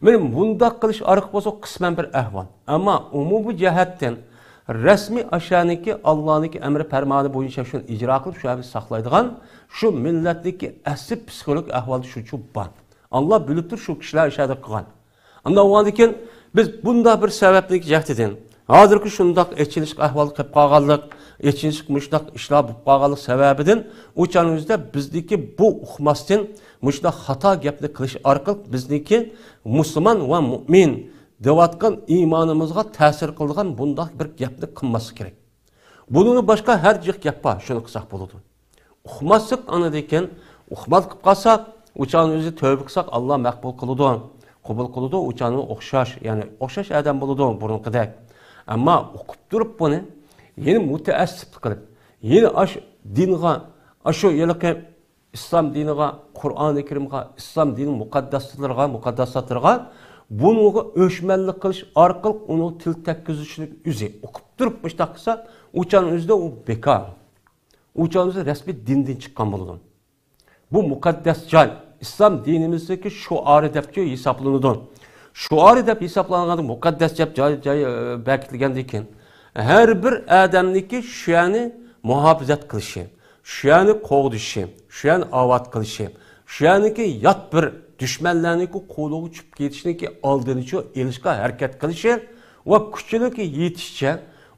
مانا بۇنداق قىلىش ئارقىلىق بولسا قىسمەن بىر ئەھۋال. ئەمما ئومۇمىي جەھەتتىن رەسمىي ئاشۇنىڭكى ئاللانىڭكى ئەمرى پەرمانى بويىچە شۇنى ئىجرا قىلىپ، شۇ يەردە ساقلايدىغان شۇ مىللەتنىڭكى ئەسلى پسىخولوگىك ئەھۋالى شۇنچە بار. ئاللا بىلىپ تۇرۇپ شۇ كىشىلەر ئاشۇ يەردە قىلغان. ئاندىن ئاۋۋالدىن كېيىن بىز بۇنداق بىر سەۋەبنىڭ جەھىتىدىن، ھازىرقى شۇنداق ئېچىنىشلىق ئەھۋالغا قېلىپ قالغانلىق، ئېچىنىشلىق مۇشۇنداق ئىشلار بولۇپ قالغانلىق سەۋەبىدىن، ئۇ چاغنىڭ ئۆزىدە بىزنىڭكى بۇ ئۇقماستىن مۇشۇنداق خاتا گەپنى قىلىش ئارقىلىق بىزنىڭكى مۇسۇلمان ۋە مۇئمىن دەۋاتقان ئىمانىمىزغا تەسىر قىلىدىغان بۇنداق بىر گەپنى قىلماسلىق كېرەك. بۇنىڭدىن باشقا ھەر جىق گەپ بار، شۇنى قىلساق بولىدۇ. ئۇقماسلىق ئاندىن كېيىن، ئۇقماسلىق قىلىپ قالساق، ئۇ چاغنىڭ ئۆزى تەۋبە قىلساق، ئاللا مەقبۇل قىلىدۇ، قوبۇل قىلىدۇ، ئۇ چاغنىڭ ئوخشاش، يەنى ئوخشاش ئادەم بولىدۇ بۇرۇنقىدەك. ئەمما ئۇقۇپ تۇرۇپ بۇنى يەنە مۇتەئەسسىپلىك قىلىپ، يەنە ئاشۇ دىنغا، ئاشۇ ھېلىقى ئىسلام دىنىغا، قۇرئانى كەرىمغا، ئىسلام دىنىنىڭ مۇقەددەسلىرىغا، مۇقەدداساتلىرىغا بۇنىڭغا ئۆچمەنلىك قىلىش ئارقىلىق ئۇنىڭغا تىل تەگكۈزۈشنىڭ ئۆزى، ئۇقۇپ تۇرۇپ مۇشۇنداق قىلسا، ئۇ چاغنىڭ ئۆزىدە ئۇ بىكار. ئۇ چاغنىڭ ئۆزى رەسمىي دىندىن چىققان بولىدۇ. بۇ مۇقەددەس جاي، ئىسلام دىنىمىزدىكى شوئارى دەپچۇ ھېسابلىنىدۇ. شوئارى دەپ ھېسابلانغاندا مۇقەددەس دەپ جاي، جاي، ئە، بەكىتىلگەندىن كېيىن، ھەر بىر ئادەمنىڭكى شۇ يەرنى مۇھاپىزەت قىلىشى، شۇ يەرنى قوغدىشى، شۇ يەرنى ئاۋات قىلىشى، شۇ يەرنىڭكى يات بىر دۈشمەنلەرنىڭكى قولىغا چۈشۈپ كېتىشنىڭكى ئالدىنى شۇ ئېلىشقا ھەرىكەت قىلىشى ۋە كۈچىنىڭكى يېتىشىچە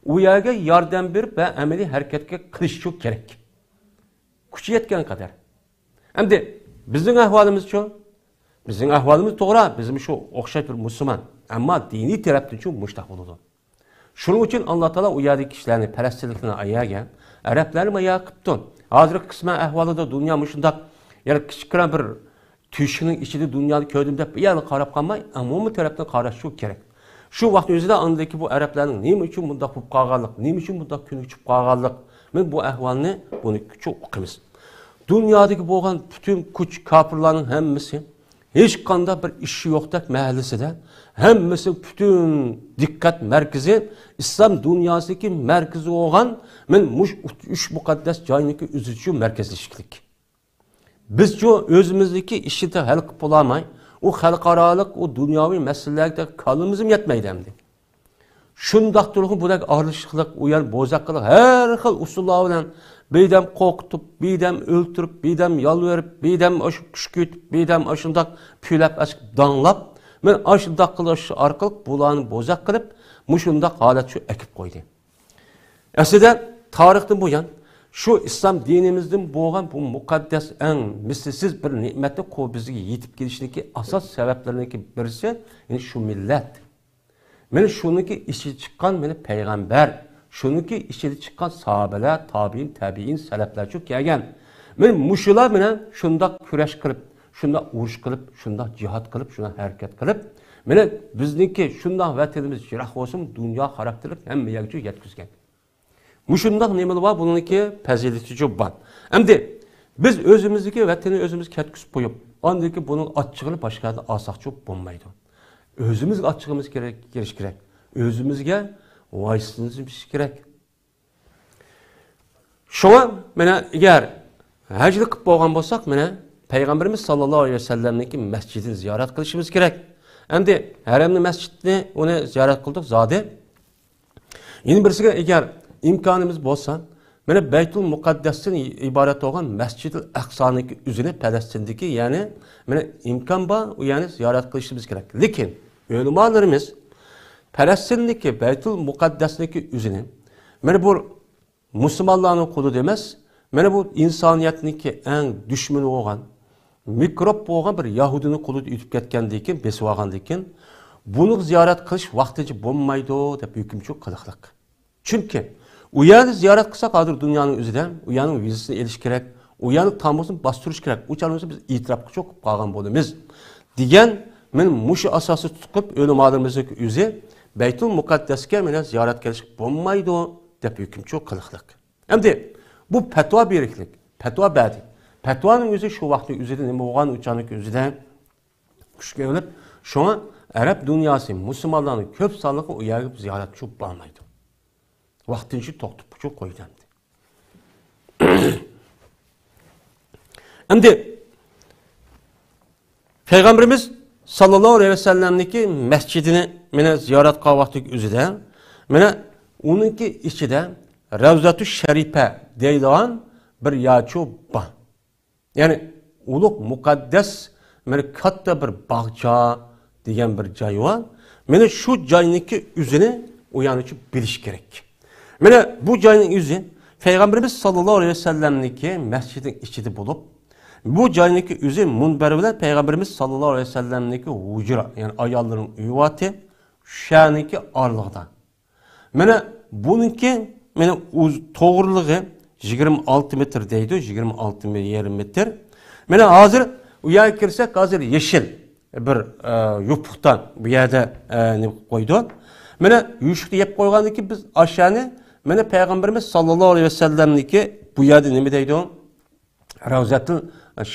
ئۇ يەرگە ياردەم بېرىپ ۋە ئەمەلىي ھەرىكەتكە قىلىشى شۇ كېرەك. كۈچى يەتكەن قەدەر. ئەمدى بىزنىڭ ئەھۋالىمىزچۇ؟ بىزنىڭ ئەھۋالىمىز توغرا، بىزمۇ شۇ ئوخشاش بىر مۇسۇلمان. ئەمما دىنىي تەرەپتىنچۇ مۇشۇنداق بولىدۇ. شۇنىڭ ئۈچۈن ئاللا تائالا ئۇ يەردىكى كىشىلەرنى، پەلەستىنلىكلەرنى ئاياگەن، ئەرەبلەرنى ئاياغا قىپتۇ. ھازىرقى قىسمەن ئەھۋالىدا دۇنيا مۇشۇنداق، يەنى كىچىككىنە بىر تۆشۈكنىڭ ئىچىدە دۇنيانى كۆردۈم دەپ بۇ يەرگە قاراپ قالماي، ئومۇمىي تەرەپتىن قاراش شۇ كېرەك. شۇ ۋاقىتنىڭ ئۆزىدە ئاندىكى بۇ ئەرەبلەرنىڭ نېمە ئۈچۈن بۇنداق بولۇپ قالغانلىق، نېمە ئۈچۈن بۇنداق كۈنگە چۈشۈپ قالغانلىق، مەن بۇ ئەھۋالنى بۇنى چوڭ ئۇقىمىز. دۇنيادىكى بولغان پۈتۈن كۈچ كاپىرلارنىڭ ھەممىسى ھېچقانداق بىر ئىشى يوقتەك مەھەللىسىدە، ھەممىسى پۈتۈن دىققەت مەركىزى ئىسلام دۇنياسىدىكى مەركىزى بولغان مەن مۇش ئۈچ مۇقەددەس جاينىڭكى ئۆزىچۇ مەركەزلىشىكلىك. بىزچۇ ئۆزىمىزدىكى ئىشنى ھەل قىلىپ بولالماي، ئۇ خەلقئارالىق، ئۇ دۇنياۋى مەسىلىلەرگە كاللىمىزمۇ يەتمەيدۇ ئەمدى. شۇنداق تۇرغۇ بۇدەك ئارىلىشىقلىق، ئۇ يەر بوزەك قىلىق، ھەر خىل ئۇسۇللار بىلەن بىردەم قورقۇتۇپ، بىردەم ئۆلتۈرۈپ، بىردەم يالۋۇرۇپ، بىردەم ئاشۇ كۈشكۈرتۈپ، بىردەم ئاشۇنداق پۈۋلەپ ئەسكىپ داڭلاپ، مەن ئاشۇنداق قىلىش ئارقىلىق بۇلارنى بوزەك قىلىپ، مۇشۇنداق ھالەت شۇ ئەكىپ قويدى. ئەسلىدە تارىختىن بۇيان شۇ ئىسلام دىنىمىزدىن بولغان بۇ مۇقەددەس، ئەڭ مىسلىسىز بىر نېمەتنى قۇ بىزگە يېتىپ كېلىشىدىكى ئاساس سەۋەبلىرىنىڭكى بىرسى، يەنى شۇ مىللەت. مانا شۇنىڭكى ئىچىدە چىققان مانا پەيغەمبەر، شۇنىڭكى ئىچىدە چىققان ساھابىلەر، تابىئىن، تەبىئىن، سەلەفلەرچۇ كەلگەن. مانا مۇشۇلار مانا شۇنداق كۈرەش قىلىپ، شۇنداق ئۇرۇش قىلىپ، شۇنداق جىھاد قىلىپ، شۇنداق ھەرىكەت قىلىپ، مانا بىزنىڭكى شۇنداق ۋەتىنىمىز يىراق بولسىمۇ، دۇنيا خاراكتېرلىك ھەممە يەرگىچۇ يەتكۈزگەن. مۇشۇنداق نېمىلەر بار، بۇنىڭكى پەزىلىتىچۇ بار. ئەمدى بىز ئۆزىمىزدىكى ۋەتەننى ئۆزىمىز كەتكۈزۈپ قويۇپ، ئاندىن كېيىن بۇنىڭ ئاچچىقىنى باشقا يەردىن ئالساقچۇ بولمايدۇ. ئۆزىمىزگە ئاچچىقىمىز كېرەك، كېلىش كېرەك. ئۆزىمىزگە ۋايسىنىش كېرەك. شۇڭا مانا ئەگەر ھەجنى قىلىپ بولغان بولساق، مانا پەيغەمبىرىمىز ساللاللاھۇ ئەلەيھى ۋەسەللەمنىڭكى مەسچىتىنى زىيارەت قىلىشىمىز كېرەك. ئەمدى ھەرەمنى، مەسچىتنى، ئۇنى زىيارەت قىلدۇق زادى. يەنە بىرسىگە، ئەگەر ئىمكانىمىز بولسا، مانا بەيتۇل مۇقەددەستىن ئىبارەت بولغان مەسچىدىل ئەقسانىڭكى ئۆزىنى پەلەستىندىكى، يەنى مانا ئىمكان بار، ئۇ يەرنى زىيارەت قىلىشىمىز كېرەك. لېكىن ئۆلىمالىرىمىز پەلەستىندىكى بەيتۇل مۇقەددەسنىڭكى ئۆزىنى مانا بۇ مۇسۇلمانلارنىڭ قولىدا ئەمەس، مانا بۇ ئىنسانىيەتنىڭكى ئەڭ دۈشمىنى بولغان، مىكروب بولغان بىر يەھۇدىينىڭ قولىدا ئۆتۈپ كەتكەندىن كېيىن، بېسىۋالغاندىن كېيىن، بۇنى زىيارەت قىلىش ۋاقتىنچە بولمايدۇ دەپ ھۆكۈمچۇ قىلىقلىق. چۈنكى ئۇ يەرنى زىيارەت قىلساق، ھازىر دۇنيانىڭ ئۆزىدە ئۇ يەرنىڭ ۋىزىسىنى ئېلىش كېرەك، ئۇ يەرنىڭ تامغىسىنى باستۇرۇش كېرەك، ئۇ چاغدا بىز ئېتىراپقا چوقۇپ قالغان بولىمىز، دېگەن مەن مۇشۇ ئاساستا تۇتقۇپ، ئۆلىمالىرىمىزنىڭ ئۆزى بەيتۇل مۇقەددەسكە مانا زىيارەت قىلىشقا بولمايدۇ دەپ ھۆكۈمچۇ قىلىقلىق. ئەمدى بۇ پەتىۋا بېرىكلىك، پەتىۋا بەردى. پەتىۋانىڭ ئۆزى شۇ ۋاقىتنىڭ ئۆزىدە نېمە بولغان، ئۇ چاغنىڭ ئۆزىدە كۈچكە ئېلىپ، شۇڭا ئەرەب دۇنياسى مۇسۇلمانلارنىڭ كۆپ سانلىقى ئۇ يەرگە زىيارەتچى بولالمايدۇ. ۋاقتىنچە توختىتىپ قويدى ئەمدى. ئەمدى پەيغەمبىرىمىز ساللاللاھۇ ئەلەيھى ۋەسەللەمنىڭكى مەسچىتىنى مانا زىيارەت قىلغان ۋاقتىدىكى ئۆزىدە، مانا ئۇنىڭكى ئىچىدە رەۋزەتۇ شەرىپە دەيدىغان بىر يەرچۇ بار. يەنى ئۇلۇغ مۇقەددەس، مانا كاتتا بىر باغچا دېگەن بىر جاي بار. مانا شۇ جاينىڭكى ئۆزىنى ئۇيانىچۇ بىلىش كېرەك. مانا بۇ جاينىڭ ئۆزى پەيغەمبىرىمىز ساللاللاھۇ ئەلەيھى ۋەسەللەمنىڭكى مەسچىتىنىڭ ئىچىدە بولۇپ، بۇ جاينىڭكى ئۆزى مۇنبەر بىلەن پەيغەمبىرىمىز ساللاللاھۇ ئەلەيھى ۋەسەللەمنىڭكى ھۇجرا، يەنى ئاياللىرىنىڭ ئۆيى بارتى، شۇنىڭكى ئارىلىقىدا. مانا بۇنىڭكى، مانا، ئۇز-، توغرىلىقى يىگىرمە ئالتە مېتىر دەيدۇ، يىگىرمە ئالتە يېرىم مېتىر. مانا ھازىر ئۇ يەرگە كىرسەك، ھازىر يېشىل بىر، ئە، يوپۇقتا بۇ يەردە، ئە، نېمە قىلىپ قويدۇق. مانا يوشۇقتا يەپ قويغاندىن كېيىن بىز ئاشۇنى، مانا پەيغەمبىرىمىز ساللاللاھۇ ئەلەيھى ۋەسەللەمنىكى بۇ يەردە نېمە دەيدۇ؟ رەۋزەتۇل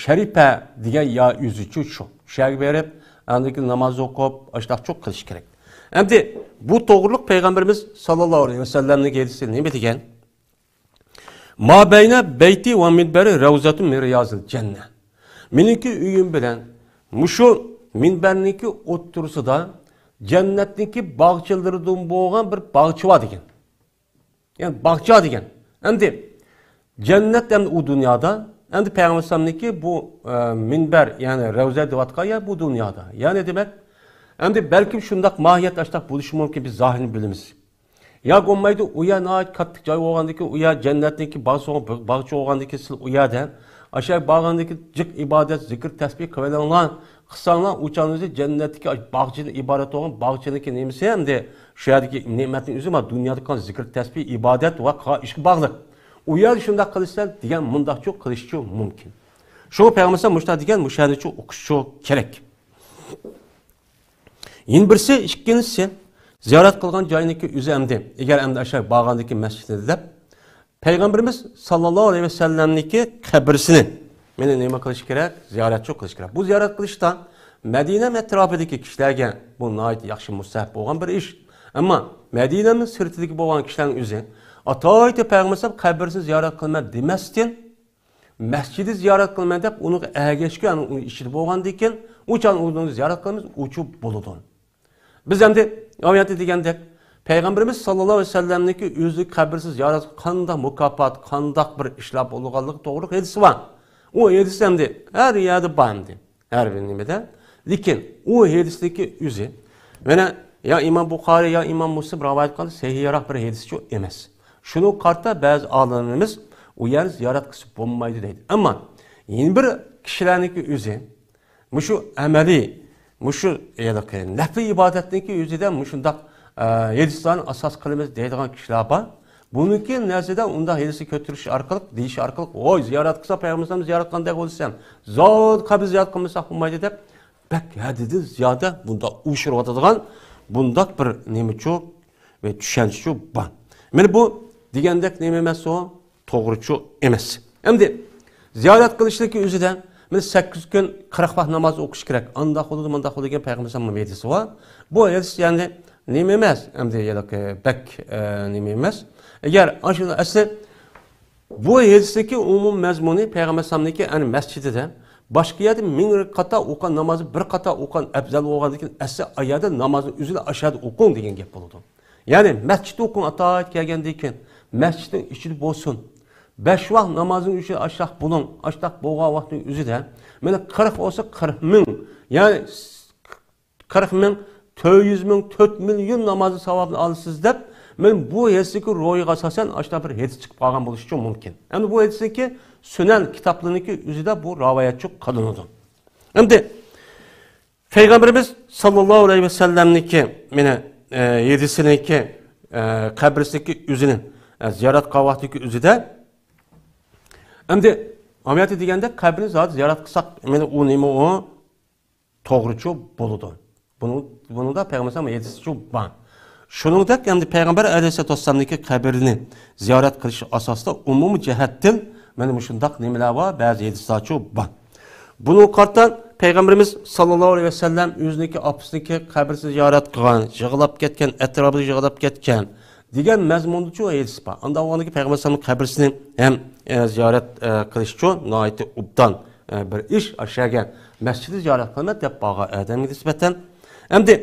شەرىپە دېگەن يا ئۆزىچۇ شۇ. شۇ يەرگە بېرىپ، ئاندىن كېيىن ناماز ئوقۇپ، ئاشۇنداقچۇ قىلىش كېرەك. ئەمدى بۇ توغرىلىق پەيغەمبىرىمىز ساللاللاھۇ ئەلەيھى ۋەسەللەمنىڭ ھەدىسى نېمە دېگەن؟ ما بەينە بەيتى ۋە مىنبەرى رەۋزەتۇن مىن رىيازىل جەننە. مېنىڭكى ئۆيۈم بىلەن مۇشۇ مىنبەرنىڭكى ئوتتۇرىسىدا جەننەتنىڭكى باغچىلىرىدىن بولغان بىر باغچە بار دېگەن. يەنى باغچە دېگەن. ئەمدى جەننەت ئەمدى ئۇ دۇنيادا، ئەمدى پەيغەمبەر ئەلەيھىسسالامنىڭكى بۇ، ئە، مىنبەر، يەنى رەۋزە دەۋاتقان يەر بۇ دۇنيادا. يەنى دېمەك، ئەمدى بەلكىم شۇنداق ماھىيەت ئاشتاق بولۇشى مۇمكىن، بىز زاھىرىنى بىلىمىز. يا بولمايدۇ، ئۇ يەر ناھايىتى كاتتا جاي بولغاندىكىن، ئۇ يەر جەننەتنىڭكى باغ-، باغچە بولغاندىكىن سىز ئۇ يەردە ئاشۇ باغاندىكى جىق ئىبادەت، زىكىر، تەسبىھ قىلىۋېلىڭلار، قىلساڭلار، ئۇ چاغنىڭ ئۆزى جەننەتتىكى باغچىدىن ئىبارەت بولغان باغچىنىڭكى نېمىسى ئەمدى شۇ يەردىكى نېمەتنىڭ ئۆزى مانا دۇنيادا قىلغان زىكىر، تەسبىھ، ئىبادەت ۋە قىلغان ئىشقا باغلىق. ئۇ يەردە شۇنداق قىلىسەن دېگەن مۇنداقچۇ قىلىشچۇ مۇمكىن. شۇڭا پەيغەمبەر ئەلەيھىسسالام مۇشۇنداق دېگەن، مۇشۇ يەرنىچۇ ئوقۇشچۇ كېرەك. يەنە بىرسى، ئىككىنچىسى، زىيارەت قىلغان جاينىڭكى ئۆزى ئەمدى، ئەگەر ئەمدى ئاشۇ بارغاندىكى مەسچىتىدە دەپ، پەيغەمبىرىمىز ساللاللاھۇ ئەلەيھى ۋەسەللەمنىڭكى قەبرىسىنى مانا نېمە قىلىش كېرەك؟ زىيارەتچۇ قىلىش كېرەك. بۇ زىيارەت قىلىشتا مەدىنە ئەتراپىدىكى كىشىلەرگە بۇ ناھايىتى ياخشى، مۇستەھەب بولغان بىر ئىش. ئەمما مەدىنەنىڭ سىرتىدىكى بولغان كىشىلەرنىڭ ئۆزى ئاتايىتى پەيغەمبەر قەبرىسىنى زىيارەت قىلىمەن دېمەستىن، مەسچىتى زىيارەت قىلىمەن دەپ، ئۇنىڭغا ئەگەشكەن، ئۇنىڭ ئىچىدە بولغاندىكىن، ئۇ چاغ ئۇنى زىيارەت قىلىمىز، ئۇچۇ بولىدۇ. بىز ئەمدى ئايەتتە دېگەندەك، پەيغەمبىرىمىز ساللاللاھۇ ئەلەيھى ۋەسەللەمنىڭكى ئۆزى قەبرىسى زىيارەت قىلىش قانداق مۇكاپات، قانداق بىر ئىشلار بولىدىغانلىقى توغرىلىق ھەدىسى بار. ئۇ ھەدىس ئەمدى ھەر يەردە بار ئەمدى. ھەر بىر نېمىدە. لېكىن ئۇ ھەدىسنىڭكى ئۆزى، مانا يا ئىمام بۇخارىي، يا ئىمام مۇسلىم رىۋايەت قىلغان سەھىھراق بىر ھەدىسچۇ ئەمەس. شۇنىڭغا قارىتا بەزى ئالىملىرىمىز ئۇ يەرنى زىيارەت قىلسا بولمايدۇ دەيدۇ. ئەمما يەنە بىر كىشىلەرنىڭكى ئۆزى، مۇشۇ ئەمەلىي، مۇشۇ ھېلىقى نەپلى ئىبادەتنىڭكى ئۆزىدە مۇشۇنداق، ئە، ھەدىسلارنى ئاساس قىلىمىز دەيدىغان كىشىلەر بار. بۇنىڭكى نەزىرىدە ئۇنداق ھەدىسنى كۆتۈرۈش ئارقىلىق، دېيىش ئارقىلىق، ۋوي، زىيارەت قىلسا پەيغەمبەر زىيارەت قىلغاندەك بولىسەن، زادى قەبرە زىيارەت قىلمىساق بولمايدۇ دەپ، بەك ھەددىدىن زىيادە بۇنداق ئۇشۇرۇۋاتىدىغان بۇنداق بىر نېمىچۇ ۋە چۈشەنچىچۇ بار. مانا بۇ دېگەندەك نېمە ئەمەس ئۇ؟ توغرىچۇ ئەمەس. ئەمدى زىيارەت قىلىشنىڭكى ئۆزىدە مانا سەككىز كۈن قىرىق ۋاق ناماز ئوقۇش كېرەك. ئانداق بولىدۇ، مانداق بولىدۇ دېگەن پەيغەمبەر ئەلەيھىسسالامنىڭ ھەدىسى بار. بۇ ھەدىس يەنى نېمە ئەمەس، ئەمدى ھېلىقى بەك، ئە، نېمە ئەمەس. ئەگەر ئاشۇ ئەسلى بۇ ھەدىستىكى ئومۇمىي مەزمۇنى پەيغەمبەر ئەلەيھىسسالامنىڭكى، يەنى مەسچىتىدە، باشقا يەردە مىڭ قاتا ئوقۇغان نامازنى بىر قاتا ئوقۇغان ئەپزەل بولغاندىن كېيىن، ئەسلى ئايەردە نامازنى ئۆزىلا ئاشۇ يەردە ئوقۇڭ دېگەن گەپ بولىدۇ. يەنى مەسچىتتە ئوقۇڭ، ئاتايىت كەلگەندىن كېيىن مەسچىتنىڭ ئىچىدە بولسۇن. بەش ۋاق نامازنىڭ ئۈچۈن ئاشتاق بولۇڭ، ئاشتاق بولغان ۋاقىتنىڭ ئۆزىدە، مانا قىرىق بولسا قىرىق مىڭ، يەنى قىرىق مىڭ، تۆت يۈز مىڭ، تۆت مىليون نامازنىڭ ساۋابىنى ئالىسىز دەپ، مانا بۇ ھەدىستىكى روھىغا ئاساسەن ئاشۇنداق بىر ھەدىس چىقىپ قالغان بولۇشى مۇمكىن. ئەمدى بۇ ھەدىستىكى سۈنەن كىتابلىرىنىڭكى ئۆزىدە بۇ رىۋايەتچۇ قىلىنىدۇ. ئەمدى پەيغەمبىرىمىز ساللاللاھۇ ئەلەيھى ۋەسەللەمنىڭكى، مانا، ئە، ھەدىسىنىڭكى، ئە، قەبرىسىنىڭكى ئۆزىنى، ئە، زىيارەت قىلغان ۋاقتىدىكى ئۆزىدە، ئەمدى ئامەلىيەتتە دېگەندە، قەبرىنى زادى زىيارەت قىلساق، مانا ئۇ نېمە ئۇ؟ توغرىچۇ بولىدۇ. بۇنىڭ، بۇنىڭدا پەيغەمبەر ئەلەيھىسسالام ھەدىسىچۇ بار. شۇنىڭدەك ئەمدى پەيغەمبەر ئەلەيھىسسالاتۇ ۋەسسالامنىڭكى قەبرىنى زىيارەت قىلىش ئاساسىدا ئومۇمىي جەھەتتىن مانا مۇشۇنداق نېمىلەر بار، بەزى ھەدىسلەرچۇ بار. بۇنىڭغا قارىتا پەيغەمبىرىمىز ساللاللاھۇ ئەلەيھى ۋەسەللەم ئۆزىنىڭكى ئاپىسىنىڭكى قەبرىسىنى زىيارەت قىلغان، يىغلاپ كەتكەن، ئەتراپىدا يىغلاپ كەتكەن دېگەن مەزمۇندىچۇ ھەدىس بار. ئانداق بولغاندىكىن پەيغەمبەر ئەلەيھىسسالامنىڭ قەبرىسىنى ھەم، ئە، زىيارەت، ئە، قىلىشچۇ ناھايىتى ئوبدان، ئە، بىر ئىش. ئاشۇ يەرگە مەسچىتنى زىيارەت قىلىمەن دەپ بارغان ئادەمگە نىسبەتەن. ئەمدى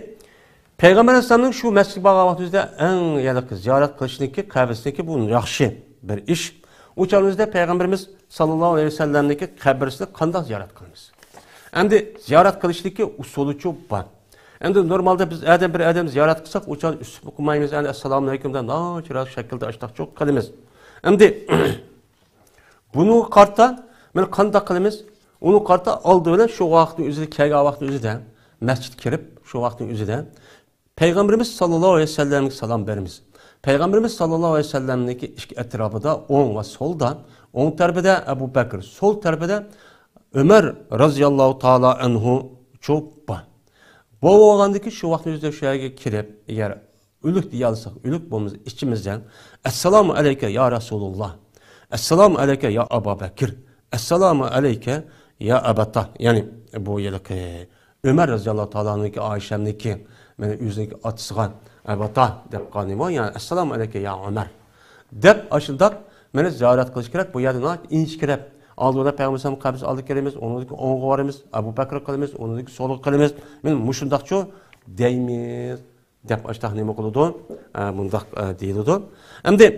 پەيغەمبەر ئەلەيھىسسالامنىڭ شۇ مەسچىتكە بارغان ۋاقتىمىزدا ئەڭ ھېلىقى زىيارەت قىلىشنىڭكى، قەبرىسىنىڭكى بۇ ياخشى بىر ئىش. ئۇ چاغىمىزدا پەيغەمبىرىمىز ساللاللاھۇ ئەلەيھى ۋەسەللەمنىڭكى قەبرىسىنى قانداق زىيارەت قىلىمىز؟ ئەمدى زىيارەت قىلىشنىڭكى ئۇسۇلىچۇ بار. ئەمدى نورمالدا بىز ئادەم، بىر ئادەم زىيارەت قىلساق، ئۇ چاغدا ئۈستۈنلۈك قىلمايمىز، يەنى ئەسسالامۇ ئەلەيكۇم دەپ ناچىراق شەكىلدە ئاشتاقچۇ قىلىمىز. ئەمدى بۇنىڭغا قارىتا مانا قانداق قىلىمىز؟ ئۇنىڭغا قارىتا ئالدى بىلەن شۇ ۋاقىتنىڭ ئۆزىدە، كەلگەن ۋاقىتنىڭ ئۆزىدە، مەسچىتكە كىرىپ، شۇ ۋاقىتنىڭ ئۆزىدە پەيغەمبىرىمىز ساللاللاھۇ ئەلەيھى ۋەسەللەمگە سالام بېرىمىز. پەيغەمبىرىمىز ساللاللاھۇ ئەلەيھى ۋەسەللەمنىڭكى ئىككى ئەتراپىدا، ئوڭ ۋە سولدا، ئوڭ تەرىپىدە ئەبۇ بەكىر، سول تەرىپىدە ئۆمەر رازىياللاھۇ تائالا ئەنھۇ چوپ بار. بۇ بولغاندىكىن شۇ ۋاقىتنىڭ ئۆزىدە شۇ يەرگە كىرىپ، ئەگەر ئۆلۈك دېيەلىسەك، ئۆلۈك بولمىسا ئىچىمىزدىن، ئەسسالامۇ ئەلەيكە يا رەسۇلۇللا، ئەسسالامۇ ئەلەيكە يا ئابا بەكىر، ئەسسالامۇ ئەلەيكە يا ئەبەتا، يەنى بۇ ھېلىقى ئۆمەر رەزىياللاھۇ تائالانىڭكى، ئائىشەمنىڭكى، مانا ئۆزىنىڭكى ئاتىسىغا ئەبەتا دەپ قالغىنىمۇ، يەنى ئەسسالامۇ ئەلەيكە يا ئۆمەر دەپ ئاشۇنداق مانا زىيارەت قىلىش كېرەك. بۇ يەردە ناھايىتى ئىنچىكە كىرىپ، ئالدى بىلەن پەيغەمبەر ئەلەيھىسسالام قەبرىسى ئالدىغا كىرىمىز، ئۇنىڭدىن كېيىن ئوڭغا بارىمىز، ئەبۇ بەكرى قىلىمىز، ئۇنىڭدىن كېيىن سولغا قىلىمىز. مانا مۇشۇنداقچۇ دەيمىز دەپ ئاشۇنداق نېمە قىلىدۇ؟ ئە، مۇنداق، ئە، دېيىلىدۇ. ئەمدى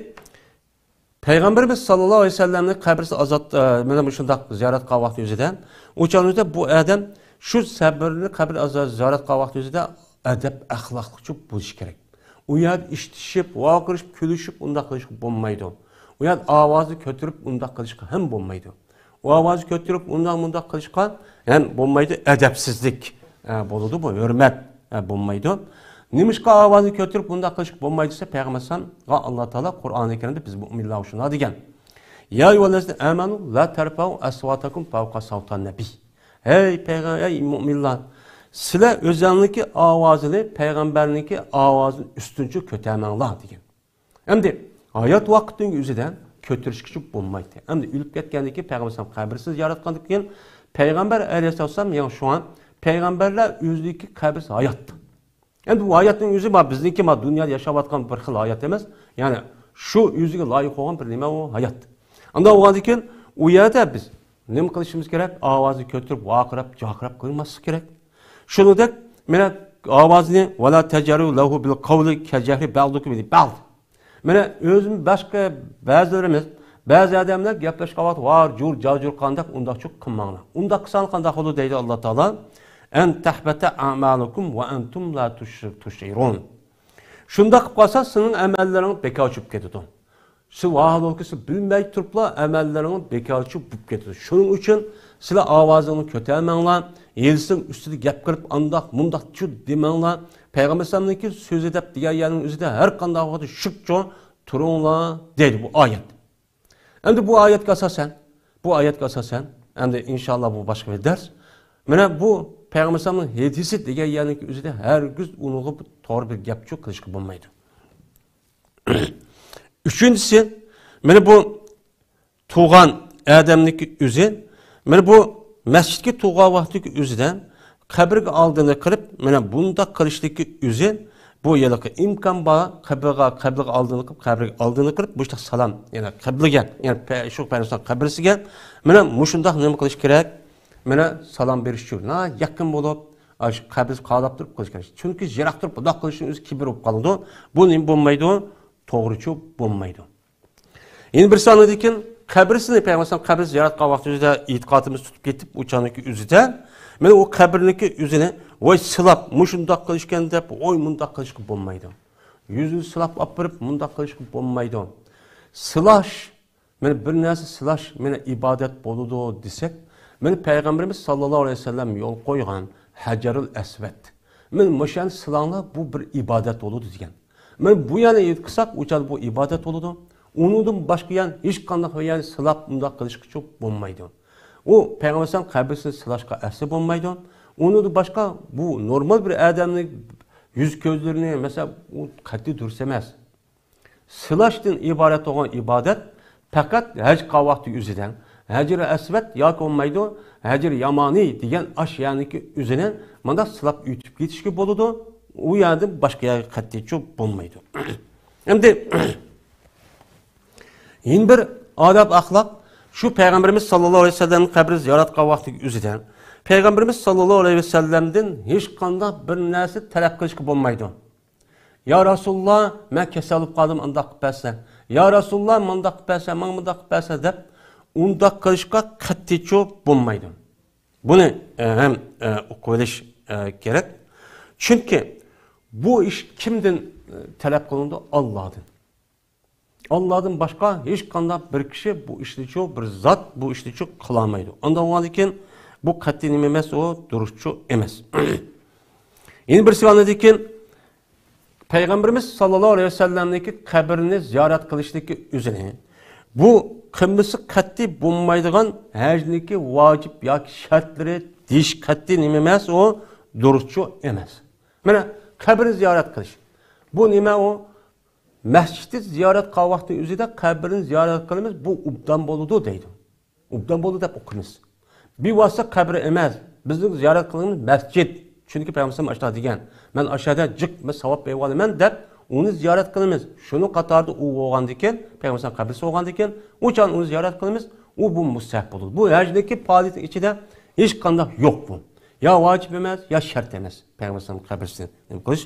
پەيغەمبىرىمىز ساللاللاھۇ ئەلەيھى ۋەسەللەمنى قەبرىسى ئازاد، ئە، مانا مۇشۇنداق زىيارەت قىلغان ۋاقتى ئۆزىدە، ئۇ چاغدا بۇ ئادەم شۇ قەبرىنى، قەبرە ئازا-، زىيارەت قىلغان ۋاقتى ئۆزىدە ئەدەپ ئەخلاقلىقچۇ بولۇشى كېرەك. ئۇ يەردە ئىشتىشىپ، ۋارقىرىشىپ، كۈلۈشۈپ ئۇنداق قىلىشقا بولمايدۇ. ئۇ يەردە ئاۋازنى كۆتۈرۈپ ئۇنداق قىلىشقا ھەم بولمايدۇ. ئۇ ئاۋازنى كۆتۈرۈپ ئۇنداق مۇنداق قىلىشقا ھەم بولمايدۇ، ئەدەپسىزلىك، ئە، بولىدۇ، بۇ ھۆرمەت، ئە، بولمايدۇ. نېمىشقا ئاۋازنى كۆتۈرۈپ بۇنداق قىلىشقا بولمايدۇ دېسە، پەيغەمبەر ئەلەيھىسسالامغا ئاللا تائالا قۇرئانى كەرىمدە بىز مۆمىنلەرگە شۇنداق دېگەن. يا ئەييۇھەللەزىنە ئامەنۇ لا تەرفەئۇ ئەسۋاتەكۇم فەۋقە سەۋتەن نەبىي. ھەي پەيغە-، ھەي مۆمىنلەر، سىلەر ئۆزۈڭلارنىڭكى ئاۋازىنى پەيغەمبەرنىڭكى ئاۋازىدىن ئۈستۈنچە كۆتەرمەڭلار دېگەن. ئەمدى ھايات ۋاقتىنىڭ ئۆزىدە كۆتۈرۈشكىچە بولمايتتى. ئەمدى ئۆلۈپ كەتكەندىن كېيىن، پەيغەمبەر ئەلەيھىسسالام قەبرىسىنى زىيارەت قىلغاندىن كېيىن، پەيغەمبەر ئەلەيھىسسالام يەنە شۇڭا پەيغەمبەرلەر ئۆزىنىڭكى قەبرىسى ھايات. ئەمدى بۇ ھاياتنىڭ ئۆزى بار، بىزنىڭكى ما دۇنيادا ياشاۋاتقان بىر خىل ھايات ئەمەس. يەنى شۇ ئۆزىگە لايىق بولغان بىر نېمە ئۇ ھايات. ئانداق بولغاندىن كېيىن ئۇ يەردە بىز نېمە قىلىشىمىز كېرەك؟ ئاۋازنى كۆتۈرۈپ، ۋارقىراپ، جارقىراپ قىلماسلىق كېرەك. شۇنىڭدەك مانا ئاۋازنى ۋەلا تەجھەرۇ لەھۇ بىل قەۋلى كەجەھرى بەئدىكۇم لىبەئد. مانا ئۆزىمىز باشقا بەزىلىرىمىز، بەزى ئادەملەر گەپلەشكەن ۋاقىت ۋار جۇر جاجۇر قانداق ئۇنداقچۇ قىلماڭلار. ئۇنداق قىلساڭلار قانداق بولىدۇ دەيدۇ ئاللا تائالا. ئەن تەھبەتە ئەمالۇكۇم ۋە ئەنتۇم لا تۇشئىرۇن. شۇنداق قىلىپ قالسا سىزنىڭ ئەمەللىرىڭىز بىكارچە بولۇپ كېتىدۇ. سىز ۋاھالەنكى سىز بىلمەي تۇرۇپلا ئەمەللىرىڭىز بىكارچە بولۇپ كېتىدۇ. شۇنىڭ ئۈچۈن سىلەر ئاۋازىڭلارنى كۆتەرمەڭلار، ھېلىسىنىڭ ئۈستىدە گەپ قىلىپ ئانداق مۇنداقچۇ دېمەڭلار. پەيغەمبەر ئەلەيھىسسالامنىڭكى سۆزى دەپ دېگەن يەرنىڭ ئۆزىدە ھەر قانداق ۋاقىتتا شۈكچۇ تۇرۇڭلار دەيدۇ بۇ ئايەت. ئەمدى بۇ ئايەتكە ئاساسەن، بۇ ئايەتكە ئاساسەن، ئەمدى ئىنشاللا بۇ باشقا بىر دەرس. مانا بۇ پەيغەمبەر ئەلەيھىسسالامنىڭ ھەدىسى دېگەن يەرنىڭكى ئۆزىدە ھەرگىز ئۇنىڭغا توغرا بىر گەپچۇ قىلىشقا بولمايدۇ. ئۈچىنچىسى، مانا بۇ تۇغان ئادەمنىڭكى ئۆزى، مانا بۇ مەسچىتكە تۇغان ۋاقتىدىكى ئۆزىدە قەبرىگە ئالدىنى قىلىپ، مانا بۇنداق قىلىشتىكى ئۆزى، بۇ ھېلىقى ئىمكان بار، قەبرىگە، قەبرىگە ئالدىنى قىلىپ، قەبرىگە ئالدىنى قىلىپ، مۇشۇنداق سالام، يەنى قەبرىگە، يەنى پە-، شۇ پەرزنىڭ قەبرىسىگە، مانا مۇشۇنداق نېمە قىلىش كېرەك؟ مانا سالام بېرىش ئۈچۈن، نا يېقىن بولۇپ، ئاشۇ قەبرىسى قالاپ تۇرۇپ قىلىش كېرەك. چۈنكى يىراق تۇرۇپ بۇنداق قىلىشنىڭ ئۆزى كىبىر بولۇپ قالىدۇ. بۇ نېمە بولمايدۇ؟ توغرىچۇ بولمايدۇ. يەنە بىر سانىدىكىن قەبرىسىنى، پەيغەمبەر قەبرىسىنى زىيارەت قىلغان ۋاقتىمىزدا ئېتىقادىمىز تۇتۇپ كېتىپ، ئۇ چاغنىكى ئۆزىدە، مانا ئۇ قەبرىنىڭكى ئۆزىنى، ۋاي سىلاپ، مۇشۇنداق قىلىشكەن دەپ، ۋاي مۇنداق قىلىشقا بولمايدۇ. يۈزىنى سىلاپ ئاپىرىپ، مۇنداق قىلىشقا بولمايدۇ. سىلاش، مانا بىر نەرسە سىلاش، مانا ئىبادەت بولىدۇ دېسەك، مانا پەيغەمبىرىمىز ساللاللاھۇ ئەلەيھى ۋەسەللەم يول قويغان ھەجەرۇل ئەسۋەد. مانا مۇشۇنى سىلاڭلار، بۇ بىر ئىبادەت بولىدۇ دېگەن. مانا بۇ يەرنى ئېيتقىساق، ئۇ چاغدا بۇ ئىبادەت بولىدۇ. ئۇنىڭدىن باشقا يەنى ھېچقانداق بىر يەرنى سىلاپ، ئۇنداق قىلىشقىچۇ بولمايدۇ. ئۇ پەيغەمبەر قەبرىسىنى سىلاشقا ئەسلى بولمايدۇ. ئۇنىڭدىن باشقا بۇ نورمال بىر ئادەمنىڭ يۈز كۆزلىرىنى، مەسىلەن، ئۇ قەتئىي دۇرۇس ئەمەس. سىلاشتىن ئىبارەت بولغان ئىبادەت پەقەت ھەج قىلغان ۋاقتى ئۆزىدە، ھەجىر ئەسۋەد ياكى بولمايدۇ، ھەجىر يامانى دېگەن ئاش يەرنىڭكى ئۆزىنى مانداق سىلاپ ئۆتۈپ كېتىشكە بولىدۇ. ئۇ يەردىن باشقا يەرگە قەتئىيچۇ بولمايدۇ. ئەمدى يەنە بىر ئاداب ئەخلاق، شۇ پەيغەمبىرىمىز ساللاللاھۇ ئەلەيھى ۋەسەللەمنىڭ قەبرىنى زىيارەت قىلغان ۋاقتىدىكى ئۆزىدە، پەيغەمبىرىمىز ساللاللاھۇ ئەلەيھى ۋەسەللەمدىن ھېچقانداق بىر نەرسە تەلەپ قىلىشقا بولمايدۇ. يا رەسۇلۇللا، مەن كېسەل بولۇپ قالدىم، ئانداق قىلىپ بەرسە. يا رەسۇلۇللا، مانداق قىلىپ بەرسە، ماڭا مۇنداق قىلىپ بەرسە دەپ، ئۇنداق قىلىشقا قەتئىيچۇ بولمايدۇ. بۇنى، ئە، ھەم، ئە، ئۇقۇۋېلىش، ئە، كېرەك. چۈنكى بۇ ئىش كىمدىن، ئە، تەلەپ قىلىنىدۇ؟ ئاللادىن. ئاللادىن باشقا ھېچقانداق بىر كىشى بۇ ئىشنىچۇ، بىر زات بۇ ئىشنىچۇ قىلالمايدۇ. ئانداق بولغاندىن كېيىن بۇ قەتئىي نېمە ئەمەس، ئۇ دۇرۇسچۇ ئەمەس. يەنە بىرسى ئاندىن كېيىن پەيغەمبىرىمىز ساللاللاھۇ ئەلەيھى ۋەسەللەمنىڭكى قەبرىنى زىيارەت قىلىشنىڭكى ئۆزىنى، بۇ قىلمىسا قەتئىي بولمايدىغان ھەجنىڭكى ۋاجىپ ياكى شەرتلىرى دېيىش قەتئىي نېمە ئەمەس، ئۇ دۇرۇسچۇ ئەمەس. مانا قەبرىنى زىيارەت قىلىش. بۇ نېمە ئۇ؟ مەسچىتنى زىيارەت قىلغان ۋاقىتنىڭ ئۆزىدە قەبرىنى زىيارەت قىلىمىز، بۇ ئوبدان بولىدۇ دەيدۇ. ئوبدان بولدى دەپ ئوقۇيمىز. بىۋاسىتە قەبرە ئەمەس. بىزنىڭ زىيارەت قىلغىنىمىز مەسچىت. چۈنكى پەيغەمبەر ئاشۇنداق دېگەن. مەن ئاشۇ يەردە جىق، مەن ساۋاب ئېلىۋالىمەن دەپ ئۇنى زىيارەت قىلىمىز. شۇنىڭ قاتارىدا ئۇ بولغاندىكىن، پەيغەمبەر قەبرىسى بولغاندىكىن، ئۇ چاغدا ئۇنى زىيارەت قىلىمىز. ئۇ بۇ مۇستەھەب بولىدۇ. بۇ ھەجنىڭكى پائالىيىتىنىڭ ئىچىدە ھېچقانداق يوق بۇ. يا ۋاجىپ ئەمەس، يا شەرت ئەمەس. پەيغەمبەر قەبرىسىنى نېمە قىلىش.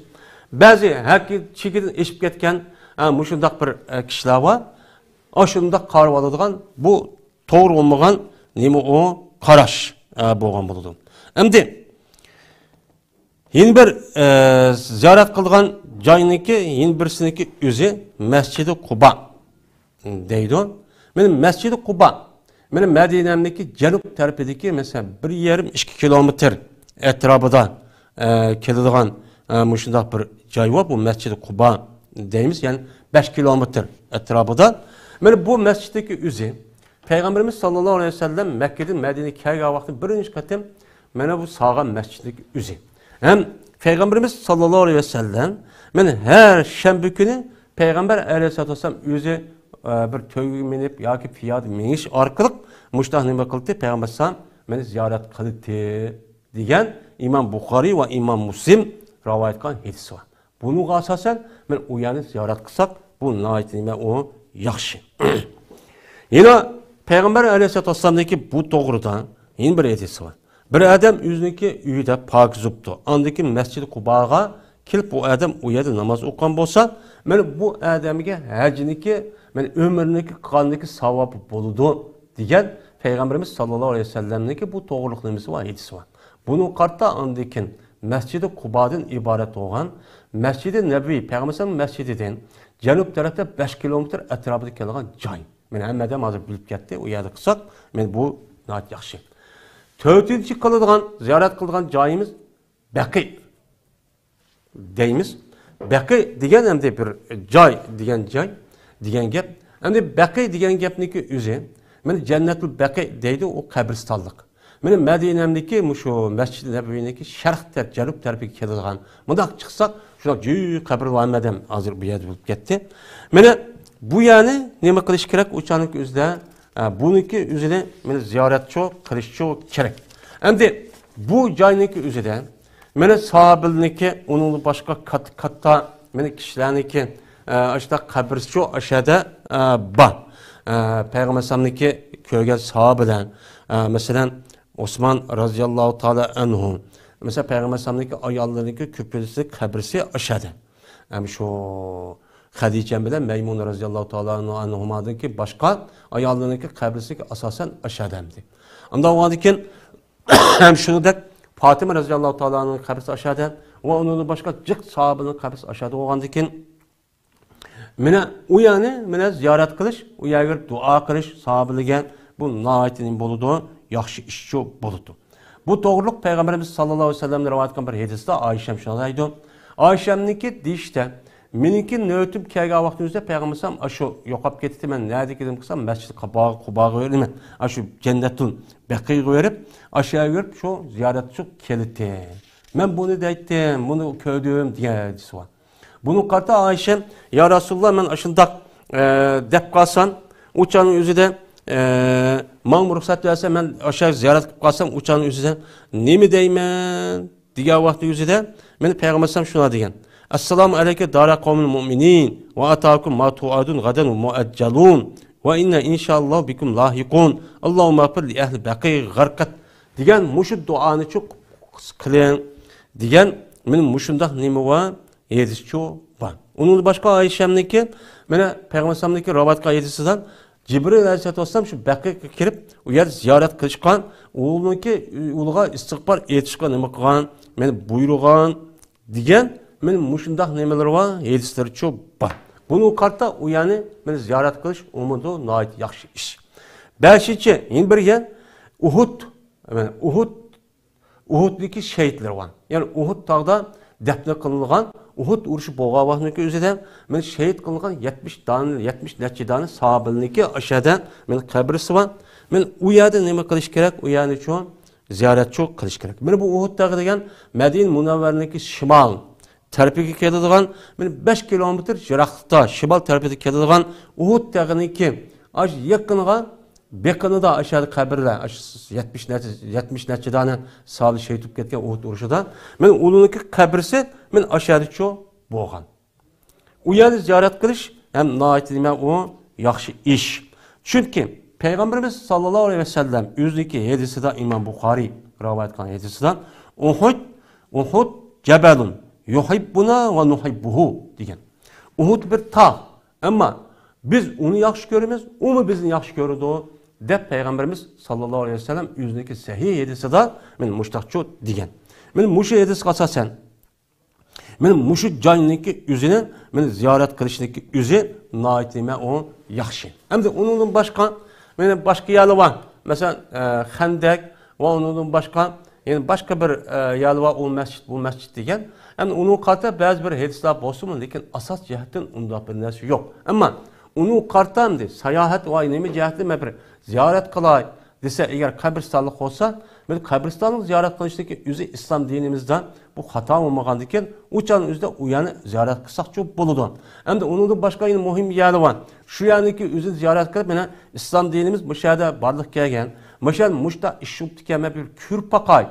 بەزى ھەققى چېكىدىن ئېشىپ كەتكەن، ئە، مۇشۇنداق بىر، ئە، كىشىلەر بار. ئاشۇنداق قارىۋالىدىغان بۇ توغرا بولمىغان نېمە ئۇ قاراش، ئە، بولغان بولىدۇ. ئەمدى يەنە بىر، ئە، زىيارەت قىلىدىغان جاينىڭكى يەنە بىرسىنىڭكى ئۆزى مەسجىدى قۇبا دەيدۇ. مانا مەسجىدى قۇبا، مانا مەدىنەنىڭكى جەنۇب تەرىپىدىكى، مەسىلەن، بىر يېرىم، ئىككى كىلومېتىر ئەتراپىدا، ئە، كېلىدىغان، ئە، مۇشۇنداق بىر جاي بار. بۇ مەسجىدى قۇبا دەيمىز، يەنى بەش كىلومېتىر ئەتراپىدا. مانا بۇ مەسجىدتىكى ئۆزى پەيغەمبىرىمىز ساللاللاھۇ ئەلەيھى ۋەسەللەم مەككىدىن مەدىنىگە كەلگەن ۋاقتى بىرىنچى قېتىم مانا بۇ سالغان مەسچىتنىڭ ئۆزى. ھەم پەيغەمبىرىمىز ساللاللاھۇ ئەلەيھى ۋەسەللەم مانا ھەر شەنبە كۈنى پەيغەمبەر ئەلەيھىسسالاتۇ ۋەسسالام ئۆزى، ئە، بىر تۆگىگە مىنىپ ياكى پىيادە مېڭىش ئارقىلىق مۇشۇنداق نېمە قىلدى؟ پەيغەمبەر ئەلەيھىسسالام مېنى زىيارەت قىلدى دېگەن ئىمام بۇخارىي ۋە ئىمام مۇسلىم رىۋايەت قىلغان ھەدىسى بار. بۇنىڭغا ئاساسەن، مانا ئۇ يەرنى زىيارەت قىلساق، بۇ ناھايىتى نېمە، ئۇ ياخشى. يەنە پەيغەمبەر ئەلەيھىسسالاتۇ ۋەسسالامنىڭكى بۇ توغرىدا يەنە بىر ھەدىسى بار. بىر ئادەم ئۆزىنىڭكى ئۆيىدە پاكىز بوپتۇ. ئاندىن كېيىن مەسچىدى قۇباغا كېلىپ، بۇ ئادەم ئۇ يەردە ناماز ئوقۇغان بولسا، مانا بۇ ئادەمگە ھەجنىڭكى، مانا ئۆمرىنىڭكى قىلغاننىڭكى ساۋابى بولىدۇ، دېگەن پەيغەمبىرىمىز ساللاللاھۇ ئەلەيھى ۋەسەللەمنىڭكى بۇ توغرىلىق نېمىسى بار، ھەدىسى بار. بۇنىڭغا قارىتا ئاندىن كېيىن مەسچىدى قۇبادىن ئىبارەت بولغان مەسچىدى نەبىۋى، پەيغەمبەر مەسچىدىدىن جەنۇب تەرەپتە بەش كىلومېتىر ئەتراپىدا كېلىدىغان جاي. مانا ھەممە ئادەم ھازىر بىلىپ كەتتى، ئۇ يەردە قىلساق، مانا بۇ ناھايىتى ياخشى. تۆتىنچى قىلىدىغان، زىيارەت قىلىدىغان جايىمىز بەقىي دەيمىز. بەقىي دېگەن ئەمدى بىر جاي دېگەن جاي، دېگەن گەپ. ئەمدى بەقىي دېگەن گەپنىڭكى ئۆزى، مانا جەننەتۇل بەقىي دەيدۇ، ئۇ قەبرىستانلىق. مانا مەدىنەمدىكى مۇشۇ مەسچىدى نەبىۋىنىڭكى شەرق تەرەپ، جەنۇب تەرىپىگە كېلىدىغان، مۇنداق چىقساق، شۇنداق جۈي قەبرە بار، ھەممە ئادەم ھازىر بۇ يەردە بولۇپ كەتتى. مانا بۇ يەرنى نېمە قىلىش كېرەك؟ ئۇ چاغنىڭكى ئۆزىدە، ئە، بۇنىڭكى ئۆزىنى مانا زىيارەتچۇ قىلىشچۇ كېرەك. ئەمدى بۇ جاينىڭكى ئۆزىدە مانا ساھابىلىرىنىڭكى، ئۇنىڭدىن باشقا كاتتا، كاتتا مانا كىشىلەرنىڭكى، ئە، ئاشۇنداق قەبرىسىچۇ ئاشۇ يەردە، ئە، بار. ئە، پەيغەمبەر ئەلەيھىسسالامنىڭكى كۆرگەن ساھابىلەر، ئە، مەسىلەن، ئوسمان رازىياللاھۇ تائالا ئەنھۇ. مەسىلەن، پەيغەمبەر ئەلەيھىسسالامنىڭكى ئاياللىرىنىڭكى كۆپىنچىسى قەبرىسى ئاشۇ يەردە. ھەم شۇ خەدىچەم بىلەن مەيمۇنە رازىياللاھۇ تائالا ئەنھۇمادىنكى باشقا ئاياللىرىنىڭكى قەبرىسى ئاساسەن ئاشۇ يەردە ئەمدى. ئاندىن بولغاندىن كېيىن ھەم شۇنىڭدەك پاتىمە رازىياللاھۇ تائالا ئەنھانىڭ قەبرىسى ئاشۇ يەردە ۋە ئۇنىڭدىن باشقا جىق ساھابىنىڭ قەبرىسى ئاشۇ يەردە بولغاندىن كېيىن، مانا ئۇ يەرنى، مانا زىيارەت قىلىش، ئۇ يەرگە دۇئا قىلىش ساھابىلەرگە بۇ ناھايىتى نېمە بولىدۇ؟ ياخشى ئىشچۇ بولىدۇ. بۇ توغرۇلۇق پەيغەمبىرىمىز ساللاللاھۇ ئەلەيھى ۋەسەللەمدىن رىۋايەت قىلغان بىر ھەدىستە ئائىشەم شۇنداق دەيدۇ. ئائىشەمنىڭكى دېيىشىچە، مېنىڭكى نۆۋىتىم كەلگەن ۋاقتىمىزدا پەيغەمبەر ئەلەيھىسسالام ئاشۇ يوقاپ كېتىپتۇ، مەن نەدە ئىدىم قىلسام، مەسچىدى قۇباغا، قۇباغا بېرىمەن. ئاشۇ جەننەتۇل بەقىغا بېرىپ، ئاشۇ يەرگە بېرىپ شۇ زىيارەتچۇ كېلىتى. مەن بۇنى دەيتتىم، بۇنى كۆردۈم دېگەن ھەدىسى بار. بۇنىڭغا قارىتا ئائىشە، يا رەسۇلاللا، مەن ئاشۇنداق، ئە، دەپ قالسام، ئۇ چاغنىڭ ئۆزىدە، ئە، ماڭا رۇخسەت بەرسە، مەن ئاشۇ يەرگە زىيارەت قىلىپ قالسام، ئۇ چاغنىڭ ئۆزىدە نېمە دەيمەن دېگەن ۋاقىتنىڭ ئۆزىدە، مانا پەيغەمبەر ئەلەيھىسسالام شۇنداق دېگەن: ئەسسالامۇ ئەلەيكە دارا قەۋمىل مۇئمىنىن ۋە ئاتاكۇم ما توئادۇن غەدەن مۇئەججەلۇن ۋە ئىننا ئىنشائاللاھۇ بىكۇم لاھىقۇن. ئاللاھۇممەغفىر لىئەھلى بەقىئ غەرقەت دېگەن مۇشۇ دۇئانى چوق قىلىڭ دېگەن، مانا مۇشۇنداق نېمە بار؟ ھەدىسچۇ بار. ئۇنىڭدىن باشقا ئائىشەمنىڭكى، مانا پەيغەمبەر ئەلەيھىسسالامنىڭكى رىۋايەت قىلغان ھەدىسىدە جىبرىل ئەلەيھىسسالاتۇ ۋەسسالام شۇ بەقىئگە كىرىپ، ئۇ يەردە زىيارەت قىلىشقا، ئۇنىڭكى ئۇلىغا ئىستىغپار ئېيتىشقا نېمە قىلغان؟ مانا بۇيرۇغان دېگەن، مانا مۇشۇنداق نېمىلىرى بار، ھەدىسلىرىچۇ بار. بۇنىڭغا قارىتا ئۇ يەرنى مانا زىيارەت قىلىش ئۇمۇ ناھايىتى ياخشى ئىش. بەشىنچى، يەنە بىر يەر ئۇھۇد، مانا ئۇھۇد، ئۇھۇدتىكى شېھىتلەر بار. يەنى ئۇھۇد تاغدا دەپنە قىلىنغان، ئۇھۇد ئۇرۇشى بولغان ۋاقىتنىڭكى ئۆزىدە مانا شېھىت قىلىنغان يەتمىش دانە، يەتمىش نەچچە دانە ساھابىنىڭكى ئاشۇ يەردە مانا قەبرىسى بار. مانا ئۇ يەردە نېمە قىلىش كېرەك؟ ئۇ يەرنى شۇ زىيارەتچۇ قىلىش كېرەك. مانا بۇ ئۇھۇد تاغى دېگەن مەدىنە مۇنەۋۋەرىنىڭكى شىمال تەرىپىگە كېلىدىغان، مانا بەش كىلومېتىر يىراقلىقتا، شىمال تەرىپىدە كېلىدىغان ئۇھۇد تېغىنىڭكى ئاشۇ يېقىنغا، بېقىنىدا ئاشۇ يەردە قەبرىلەر، ئاشۇ يەتمىش نەچچە، يەتمىش نەچچە دانە ساھابە شېھىت بولۇپ كەتكەن ئۇھۇد ئۇرۇشىدا. مانا ئۇلارنىڭكى قەبرىسى مانا ئاشۇ يەردىچۇ بولغان. ئۇ يەرنى زىيارەت قىلىش ھەم ناھايىتى نېمە ئۇ ياخشى ئىش. چۈنكى پەيغەمبىرىمىز ساللاللاھۇ ئەلەيھى ۋەسەللەم ئۆزىنىڭكى ھەدىسىدە، ئىمام بۇخارىي رىۋايەت قىلغان ھەدىسىدە، «ئۇھۇد، ئۇھۇد جەبەلۇن يۇھىببۇنا ۋە نۇھىببۇھۇ» دېگەن. ئۇھۇد بىر تاغ، ئەمما بىز ئۇنى ياخشى كۆرىمىز، ئۇمۇ بىزنى ياخشى كۆرىدۇ، دەپ پەيغەمبىرىمىز ساللاللاھۇ ئەلەيھى ۋەسەللەم ئۆزىنىڭكى سەھىھ ھەدىسىدە مانا مۇشۇنداقچۇ دېگەن. مانا مۇشۇ ھەدىسكە ئاساسەن، مانا مۇشۇ جاينىڭكى ئۆزىنى مانا زىيارەت قىلىشنىڭكى ئۆزى ناھايىتى نېمە ئۇ ياخشى. ئەمدى ئۇنىڭدىن باشقا، مانا باشقا يەرلەر بار. مەسىلەن، ئە، خەندەك ۋە ئۇنىڭدىن باشقا، يەنە باشقا بىر، ئە، يەرلەر بار، ئۇ مەسچىت، بۇ مەسچىت دېگەن. ئەمدى ئۇنىڭغا قارىتا بەزى بىر ھەدىسلەر بولسىمۇ، لېكىن ئاساس جەھەتتىن ئۇنداق بىر نەرسە يوق. ئەمما ئۇنىڭغا قارىتا ئەمدى ساياھەت ۋە نېمە جەھەتتىن مەن بىر زىيارەت قىلاي، دېسە، ئەگەر قەبرىستانلىق بولسا، بىر قەبرىستاننىڭ زىيارەت قىلىشتىكى ئۆزى ئىسلام دىنىمىزدا بۇ خاتا بولمىغاندىكىن، ئۇ چاغنىڭ ئۆزىدە ئۇ يەرنى زىيارەت قىلساقچۇ بولىدۇ. ئەمدى ئۇنىڭدىن باشقا يەنە مۇھىم يەرلەر بار. شۇ يەرنىڭكى ئۆزىنى زىيارەت قىلىپ، مانا ئىسلام دىنىمىز مۇشۇ يەردە بارلىققا كەلگەن، مۇشۇ يەردە مۇشۇنداق ئىش بوپتىكەن، مەن بىر كۆرۈپ باقاي،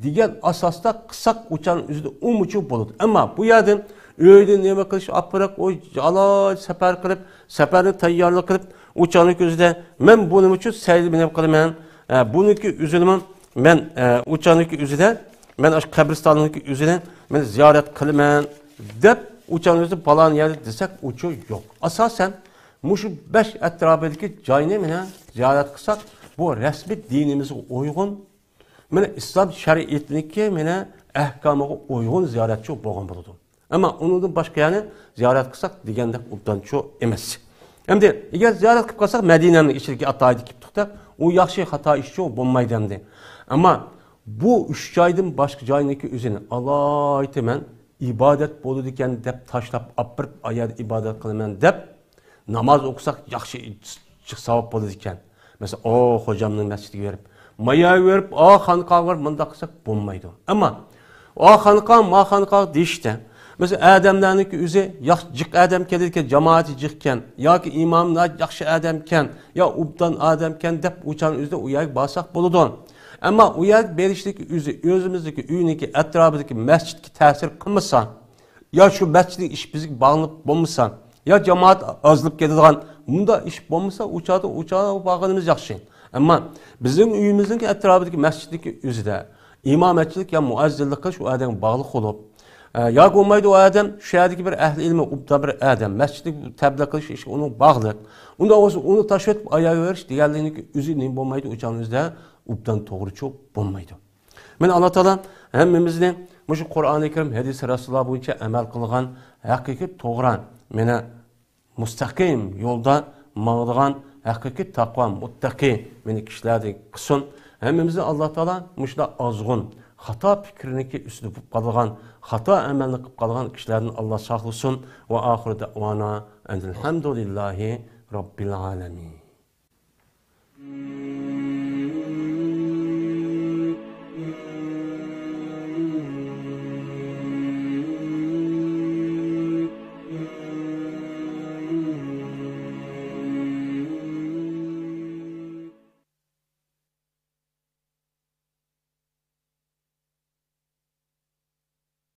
دېگەن ئاساستا قىلساق، ئۇ چاغنىڭ ئۆزىدە ئۇمۇچۇ بولىدۇ. ئەمما بۇ يەردىن ئۆيدىن نېمە قىلىش ئاپپىرىق، ئۇ ئالاھىدە سەپەر قىلىپ، سەپەرنى تەييارلىق قىلىپ، ئۇ چاغنىڭكى ئۆزىدە مەن بۇنىڭ ئۈچۈن سەيلە نېمە قىلىمەن، ئە، بۇنىڭكى ئۆزىنىمۇ مەن، ئە، ئۇ چاغنىڭكى ئۆزىدە مەن ئاشۇ قەبرىستاننىڭكى ئۆزىنى مەن زىيارەت قىلىمەن دەپ، ئۇ چاغنىڭ ئۆزىدە پالان يەردە دېسەك، ئۇچۇ يوق. ئاساسەن، مۇشۇ بەش ئەتراپىدىكى جاينى مانا زىيارەت قىلساق، بۇ رەسمىي دىنىمىزغا ئۇيغۇن، مانا ئىسلام شەرىئىتىنىڭكى مانا ئەھكامىغا ئۇيغۇن زىيارەتچى بولغان بولىدۇ. ئەمما ئۇنىڭدىن باشقا يەرنى زىيارەت قىلساق دېگەندەك ئوبدانچۇ ئەمەس. ئەمدى ئەگەر زىيارەت قىلىپ قالساق، مەدىنەنىڭ ئىچىدىكى ئاتايىدا كېلىپ توختاپ، ئۇ ياخشى، خاتا ئىشچۇ بولمايدۇ ئەمدى. ئەمما بۇ ئۈچ جايدىن باشقا جاينىڭكى ئۆزىنى ئالايىتى مەن ئىبادەت بولىدىكەن دەپ تاشلاپ ئاپىرىپ، ئايەردە ئىبادەت قىلىمەن دەپ، ناماز ئوقۇساق ياخشى جىق ساۋاب بولىدىكەن. مەسىلەن، ئو، خوجامنىڭ مەسچىتىگە بېرىپ، ماياغا بېرىپ، ئا، خانقاغا بېرىپ، مۇنداق قىلساق بولمايدۇ. ئەمما، ئا، خانقا، ما خانقا دېيىشتە، مەسىلەن، ئادەملەرنىڭكى ئۆزى ياخشى جىق ئادەم كېلىدىكەن، جامائىتى جىقكەن، ياكى ئىمام ناھايىتى ياخشى ئادەمكەن، يا ئوبدان ئادەمكەن دەپ ئۇ چاغنىڭ ئۆزىدە ئۇ يەرگە بارساق بولىدۇ. ئەمما ئۇ يەرگە بېرىشلىك ئۆزى ئۆزىمىزدىكى ئۆينىڭكى ئەتراپىدىكى مەسچىتكە تەسىر قىلمىسا، يا شۇ مەسچىتنىڭ ئىشى بىزگە باغلىنىپ بولمىسا، يا جامائەت ئازلىپ كېتىدىغان مۇنداق ئىش بولمىسا، ئۇ چاغدا، ئۇ چاغدا بارغىنىمىز ياخشى. ئەمما بىزنىڭ ئۆيىمىزنىڭ ئەتراپىدىكى مەسچىتنىڭكى ئۆزىدە ئىمامەتچىلىك يا مۇئەززىنلىك قىلىش ئۇ ئادەمگە باغلىق بولۇپ، ئە، ياكى بولمايدۇ ئۇ ئادەم شۇ يەردىكى بىر ئەھلى ئىلمى ئوبدان بىر ئادەم، مەسچىتنى تەبلىغ قىلىش ئىشى ئۇنىڭغا باغلىق. ئۇنداق بولسا ئۇنى تاشلىۋېتىپ ئاياغ بېرىش دېگەنلىكنىڭكى ئۆزى نېمە بولمايدۇ، ئۇ چاغنىڭ ئۆزىدە ئوبدان توغرىچۇ بولمايدۇ. مانا ئاللا تائالا ھەممىمىزنى مۇشۇ قۇرئانى كەرىم، ھەدىسى رەسۇلۇللا بويىچە ئەمەل قىلغان، ھەقىقىي توغرا، مانا مۇستەقىم يولدا ماڭىدىغان ھەقىقىي تەقۋا، مۇتتەقى مانا كىشىلەردىن قىلسۇن. ھەممىمىزنى ئاللا تائالا مۇشۇنداق ئازغۇن، خاتا پىكىرنىڭكى ئۈستىدە بولۇپ قالىدىغان، خاتا ئەمەلنى قىلىپ قالىدىغان كىشىلەردىن ئاللا ساقلىسۇن. ۋە ئاخىرۇ دەئۋانا ئەنىل ھەمدۇلىللاھى رەببىل ئالەمىن.